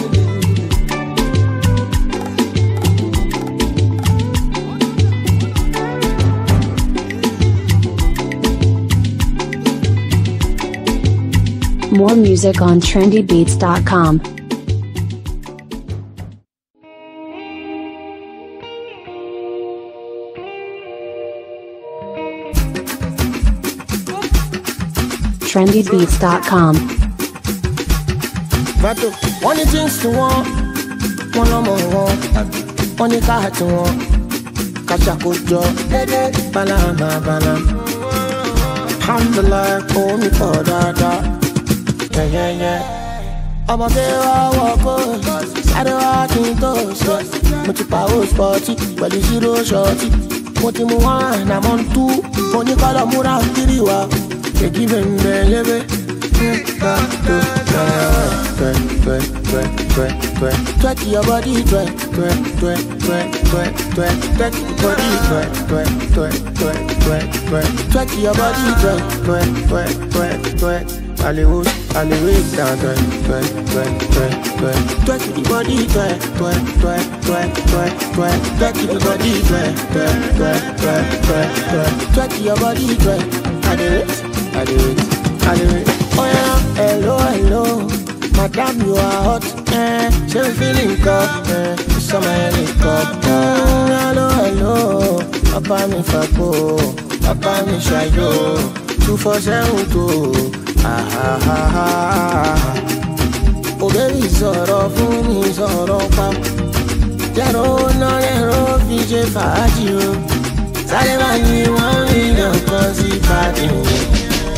More music on trendybeats.com. trendybeats.com. Vato, wọ́n ní jeans tí wọ́n, wọ́n lọ́mọ wọn, wọ́n ní káà tí wọ́n, kàṣàkójọ, dédé, bálàmà bálàm. Alhamdulillah, omi pọ̀ dáadáa. Yeah, yeah, yeah. Ọmọdé wa wọ kó, sáré wá kí n tó ṣe. Mo ti pa ó spọ́tì pẹ̀lú zero ṣọ́ọ̀tì. Mo ti mu one, àmọ́ ń tú. Mo ní kọ́lọ̀ múra ń kiri wa. Èjì bẹ̀m̀bẹ̀ lébè. Twerk, twerk, twerk, twerk, twerk. Twerk your body, twerk, twerk, twerk, twerk, twerk, twerk. Twerk your body, twerk, twerk, twerk, twerk, twerk, twerk. Twerk your body, twerk, twerk, twerk, twerk, twerk. Hollywood, Hollywood, down, twerk, twerk, twerk, twerk, twerk. Twerk your body, twerk, twerk, twerk, twerk, twerk, twerk. Twerk your body, twerk, twerk, twerk, twerk, twerk, twerk. Twerk your body, twerk. I do it, I do it, I do it. Oh yeah, hello, hello. Madam, you are hot, eh? She be feeling cup, eh? Summer helicopter. Hello, hello. Papa mi fapo, papa mi shayo. 2 4 7 2. Ah ah ah ah. Oh baby, sọ̀rọ̀ fún mi, sọ̀rọ̀ pa. Jẹ́rọ náà jẹ́rọ fi ṣe fàájì o. Sáré bá ní 1 million kan sí pàdé mi.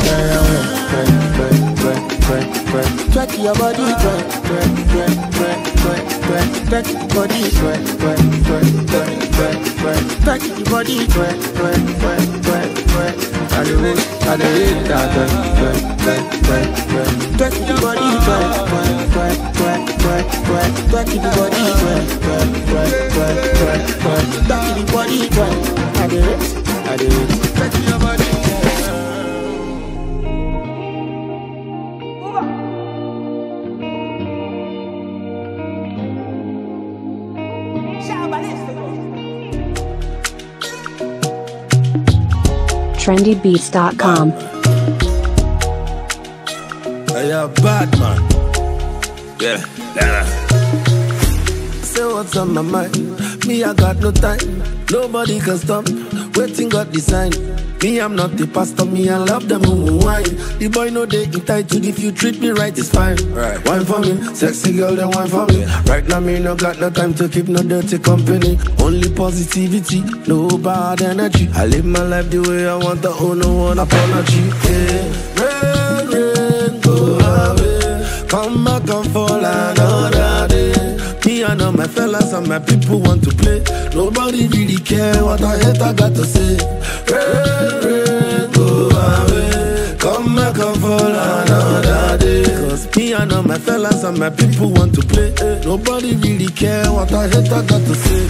Twerk, twerk, twerk, twerk, twerk. Twerk your body, twerk, twerk, twerk, twerk, twerk, twerk. Twerk your body, twerk, twerk, twerk, twerk, twerk, twerk. Twerk your body, twerk, twerk, twerk, twerk, twerk. Hollywood, Hollywood, twerk, twerk, twerk, twerk, twerk. Twerk your body, twerk, twerk, twerk, twerk, twerk, twerk. Twerk your body, twerk, twerk, twerk, twerk, twerk, twerk. Twerk your body, twerk. I do it, I do it. Twerk your body. trendybeats.com. Hey, you're a bad man. Yeah, yeah. Say what's on my mind. Me, I got no time. Nobody can stop. Waiting God design. Me, I'm not the pastor. Me, I love them who wine. The boy no they entitled. If you treat me right, it's fine. Right. Wine for me, sexy girl, then wine for me. Right now, me no got no time to keep no dirty company. Only positivity, no bad energy. I live my life the way I want. I owe no one apology. Yeah. Rain, rain, go away. Come back and fall another day. Me and all my fellas and my people want to play. Nobody really care what I hate, I got to say. Rain, rain, go away. Come back and fall another day. Cause me and all my fellas and my people want to play. Nobody really care what I hate, I got to say.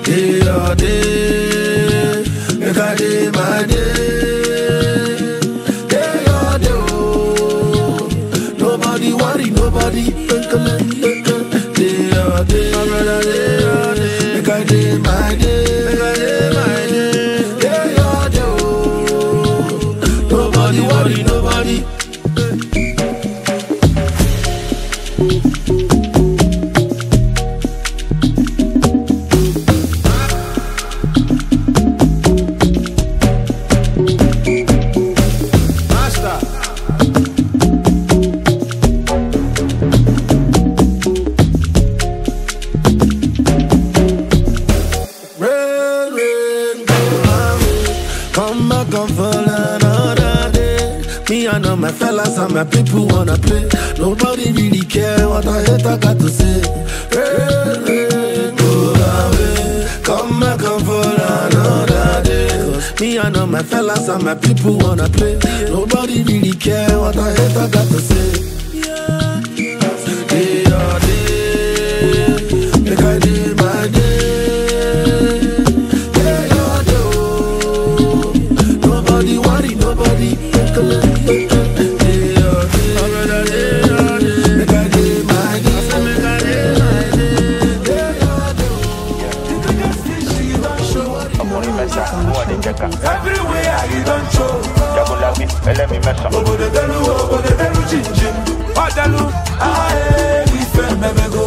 Day or day, make a day my day. Day or day, oh. Nobody worry, nobody. Day or day, my brother, day or day, make a day my day, make a day my day. Day or day, oh. Nobody worry, nobody. My fellas and my people wanna play. Nobody really care what I hate, I got to say. Rain, rain, go away. Come back and fall. And all my fellas and my people wanna play. Nobody really care what I hate, I got to say. Day or day, make I day my day. Day or day, nobody worry, nobody. Day or day, make I day my day. Day or day. Everywhere you don't show. Obodo delu chinchim. Odelu ae ife memego.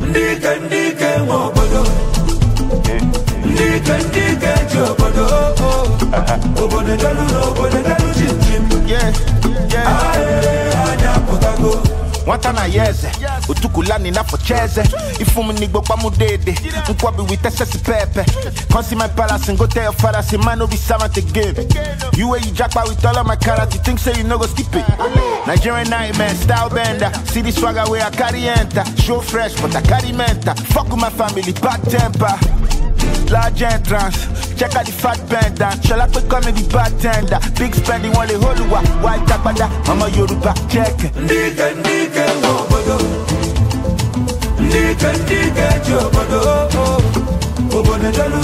Ndike ndike nwe obodo. Ndike ndike ji obodo. Obodo delu chinchim. Ae anya pụtago. Nwata na yeze, utukulani na focheze. Ifumu nigbo dede, nkwabi with excess pepe. Come see my palace and go tell your father, say man no be servant again. You where you jackpot with all of my character, you think say you no go skip it. Nigerian nightmare, style bender. See the swagger where I carry enter. Show fresh, but I carry mental. Fuck with my family, bad temper. Large entrance, check out the fat pendant. Shall I become the bartender? Big spending on the holuwa, white tapada, mama Yoruba, check. Ndike ndike obodo, ndike ndike ji obodo, obodo delu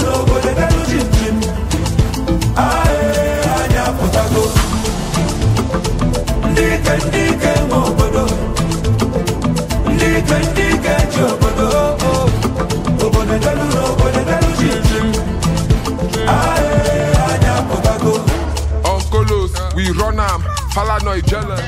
chimchim. Ae anya pụtago. Ndike ndike obodo, ndike ndike ji obodo, obodo delu chimchim. Ae anya pụtago. Uncolos, we run am, Falanoid jealous.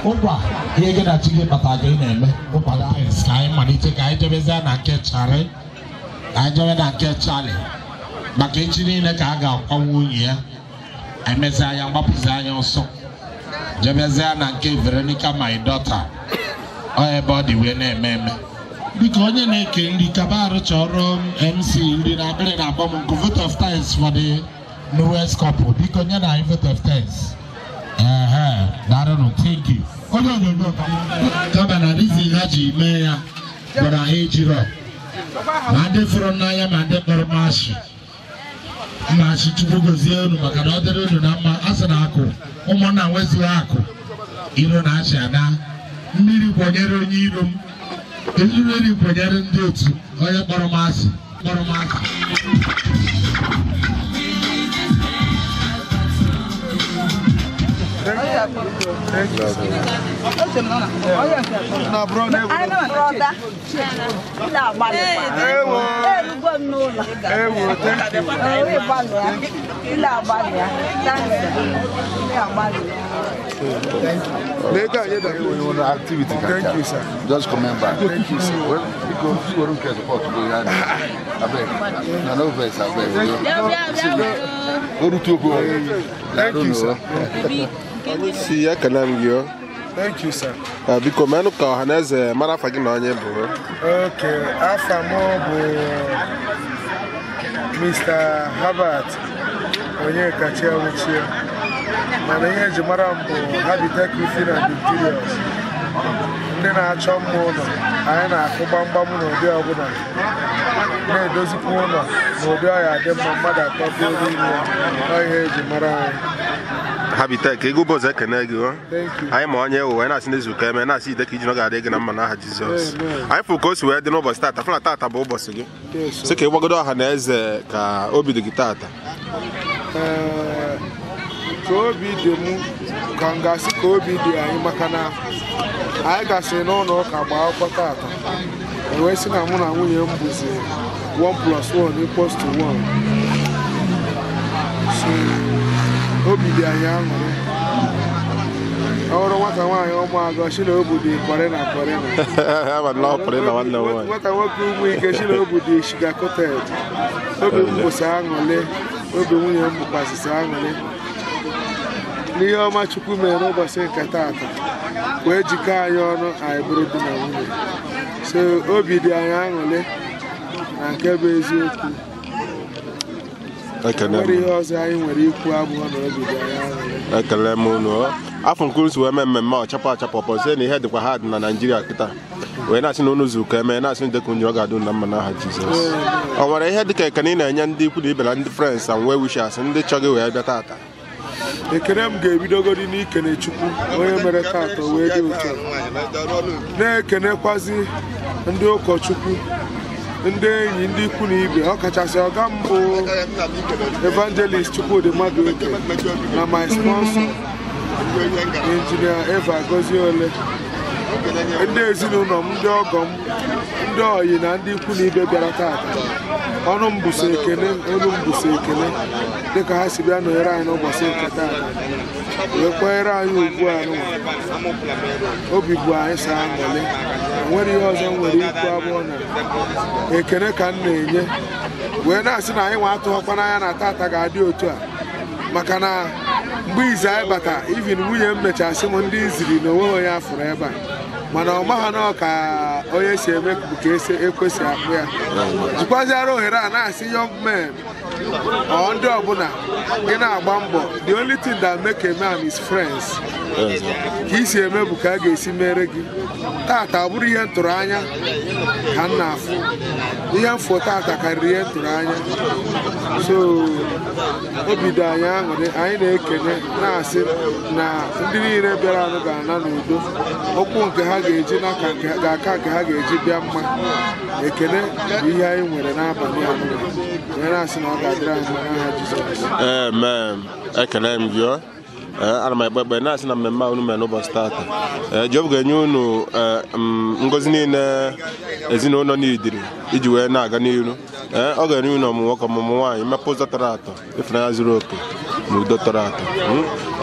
Ụkwa ihe gị na chi gị kpatara gị na-eme ụkwa ka anyị malite ka anyị jebezie na nke Charlie, ka anyị jebe na nke Charlie maka echi niile ka a ga-akwa nwunye ya emezi anya gbapụzi anya ọsọ jebezie na nke Veronica my daughter ọ ebe ọ dị wee na-eme eme. Biko onye na-eke nri kaba arụ chọrọ MC nri na akpịrị na-akpọ m nkụ vote of thanks for the newest couple. Biko nye na anyị vote of thanks. Thank you. Onye onyonyo kama na reason ha ji mee ya bụ na ha ejiro ma ndị fụrụ n'anya ma ndị kpọrọ m asị mma asị Chukwu gozie unu maka na ọ dịrị unu na mma. A sị na akụ ụmụnna nwezighị akụ iro na achị ada mmiri kwanyere onye iro m mmiri kwanyere ndị otu onye kpọrọ m asị kpọrọ m asị. Activity. Thank you, sir. Just come back. Thank you, sir. Well, because you don't care support to go here. I beg. No verse, I beg. Thank you, sir. Si ekele m gị o. Thank you, sir. Biko menụ ka ọha na eze mara afa gị na onye bụ. Okay, afa m bụ Mr. Herbert Onyekachi Awuchie. Mana ihe eji mara m bụ Habitat Roofing and Interiors. Ndị na-achọ mma ụlọ, anyị na-akụ gbamgbam n'ụdị ọbụla, na-edozikwa ụlọ n'ụdị ọya dị mma mmadụ atọ bịa n'ime ya. Ọ ihe eji mara anyị. Habitat ego ụbọchị ekene gị o. Thank you. Anyị ma onye wee na-asị n'izu ka eme na-asị ide ka iji na ọ ga-adị gị na mma n'aha Jizọs. Amen. Anyị fụrụ ka o si wee dị n'ụbọchị tata, fụ na tata bụ ụbọchị gị. Yes, sir. Sị ka ị gbagodo ọha na eze ka obi dị gị tata. Ee, ka obi dị mụ ka m ga-asị ka obi dị anyị maka na anyị gasịrị n'ụlọ ụka gbaa akwụkwọ tata e wee sị na mụ na nwunye m bụzi 1 + 1 = 1. So obi dị anyị aṅụrị. Ọ bụrụ nwata nwaanyị ụmụagọ si na obu dị kọrịna kọrịna. Ama na ọ pụrụ ịna nwanne m nwaanyị. Nwata nwoke ụmụ ike si na obu dị sugar coated. Obi m bụsị aṅụrị, obi nwunye m bụkwasịsị aṅụrị. N'ihe ọma Chukwu mere n'ụbọchị nke taata wee jikọọ anyị ọnụ anyị bụrụ di na nwunye. So obi dị anyị aṅụrị na nke bụ eziokwu. Ekele Nwere m. ihe ọzọ anyị nwere ikwu abụọ na obi dị anyị aṅụrị. Ekele m unu. Afọ nke unu si wee mee mmemme a ọchapụ achapụ ọpọ sị na ihe dịkwa ha dị na Naịjirịa kịta. Wee na-asị na unu zuru ka eme na-asị na dịka unu ọ ga-adị unu na mma n'aha Jizọs. Ọ nwere ihe dịka ekene ị na-enye ndị ikwu na ibe na ndị friends and well wishers ndị chọ gị wee bịa tata? Ekene m ga-ebidogodi n'ikene Chukwu onye mere tata wee dị otu a. Na-ekenekwazi ndị ụkọchukwu, ndị enyi, ndị ikwu na ibe, ọkachasị ọga m bụ Evangelist Chukwudi Madueke na my sponsor Engineer Eva Goziole, ndị ezinụlọ m, ndị ọgọ m, ndị oyi na ndị ikwu na ibe bịara tata. Ọnụ m bụso ekene, olu m bụso ekene dịka ha si bịa nọnyere anyị n'ụbọchị nke tata wee kwanyere anyị ugwu anụnwa. Obi bụ anyị so aṅụrị. Enwere ihe ọzọ m nwere ikwu abụọ na ekene ka m na-enye wee na-asị na anyị nwa atụghọkwa n'anya na tata ga-adị otu a maka na mgbe izu anyị bata even nwunye m mechara sị m ndị iziri na onweghị onye afụrụ ebe a mana ọ maha na ọ ka onye si eme bụ ka esi ekwesị akpụ ya. Jikwaziara ohere a na-asị young men ọ ndị ọbụla gị na-agba mbọ, the only thing that make a man is friends. Ka isi eme bụ ka a ga-esi mere gị. Tata ọ bụrụ ihe m tụrụ anya ka m na-afụ, ihe mfụ tata karịrị ihe m tụrụ anya. So obi dị anyị aṅụrị, anyị na-ekene na-asị na ndị niile bịara anụ ga-ana n'udo, okwu nke ha ga-eji n'aka nke ga-aka nke ha ga-eji bịa mma. Ekene bụ ihe anyị nwere n'abalị a wee na-asị na ọ ga-adịrị anyị mma n'aha Jizọs. Amen. Ekele m gị o. Ana m ekpe ekpere na-asị na mmemme a unu mere n'ụbọchị tata, Jehova ga-enye unu ngọzi niile ezinụlọ n'idiri iji wee na-aga n'iru. Ọ ga-enye unu ọmụmụ nwoke, ọmụmụ nwaanyị, mmepe ụzọ tọrọ atọ, ịfụnanya zuru oke na udo tọrọ atọ.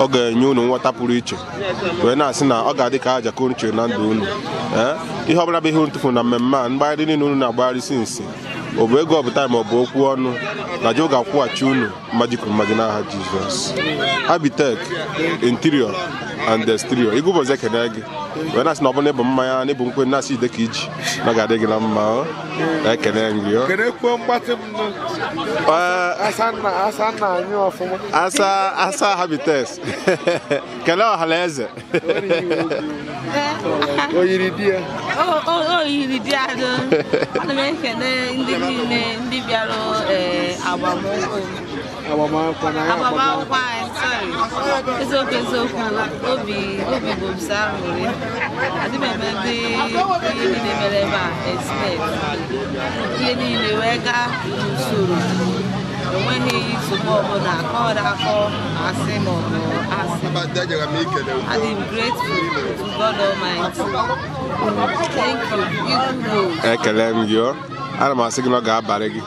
Ọ ga-enye unu nghọta pụrụ iche wee na-asị na ọ ga-adị ka aja ka unu chere na ndụ unu. Ihe ọbụla bụ ihe unu tụfuru na mmemme a, mgbagharị niile unu na-agbagharị sinsi, ọ bụ ego ọ bụ taịm, ọ bụ okwu ọnụ, na Jehova ga-akwụghachi unu mmaji kwuru mmaji n'aha Jizọs. Habitat Interior and Exterior, igwe ụbọchị ekene gị wee na-asị na ọ bụrụ na ịbụ mmanya na ịbụ nkwe na-asị ide ka iji na ọ ga-adị gị na mma o. Ekene m gị o. Kenekwuo mgbatị m nụ. Asa nna asa nna anyị ọfụma. Asa asa Habitat. Kelee ọha na eze. O yiri di ya. O yiri di ya do. Ana m ekene ndị niile ndị bịara agbamnkwụ. Agbamakwụkwọ na ya Agbamakwụkwọ anyị, sorry. Eziokwu eziokwu, obi bụ m sọ aṅụrị. Adị m eme ndị ihe niile mere ebe a expect. Ihe niile wee gaa n'usoro. Enweghị nsogbu ọbụla, akọrọ akọ, asị maọbụ asị. Adị m grateful to God Almighty. Thank you. You Ekele m gị o. Ana m asị gị na ọ ga-abalị gị.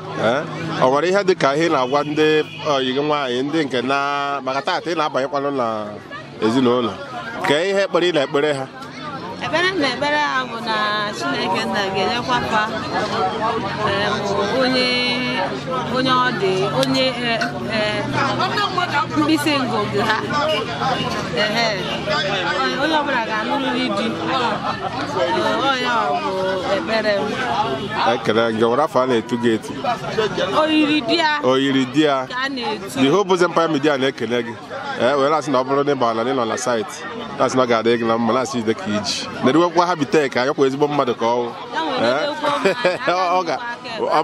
Ọ nwere ihe dị ka ihe ị na-agwa ndị oyi gị nwaanyị ndị nke na maka taata ị na-abanyekwanụ na ezinụlọ, kee ihe ekpere ị na-ekpere ha? Ekpere na ekpere ha bụ na Chineke nna ga-enyekwa fa onye ọ dị onye mkpịsị ngụgụ ha. Onye ọbụla ga-anụrịrị di. Onye ọ bụ ekpere m. Ekele gị nwere afọ a na-etu gị etu. Oyiri di ya. Oyiri di ya. Ka a na-etu. The Hope Empire Media na-ekele gị. Were asị na ọ bụrụ na ị bara na ị nọ na saịtị na-asị na ọ ga-adị gị na mma na-asị jide ka iji na-eriwekwa Habitek anyọkwa ezigbo mmadụ ka ọnwụ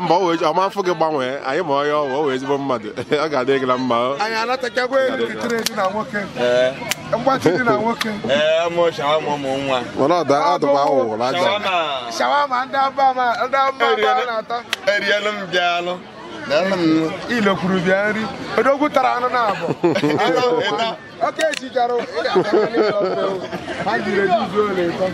mba ọma mfụ gị gbanwee anyị ma onye ọwụ o wee ezigbo mmadụ ọ ga-adị gị na mma. Anyị anatachakwa ekele dị na nwoke mgbachi dị na nwoke. Mana ọ dịkwa aghụghọ na aja shawama ndị aba na-ata erielu m bịalụ ilokwuru bịa nri odogwu tara anụ na abụọ oke echichara ha jiri ejuzuo ole ịtọ.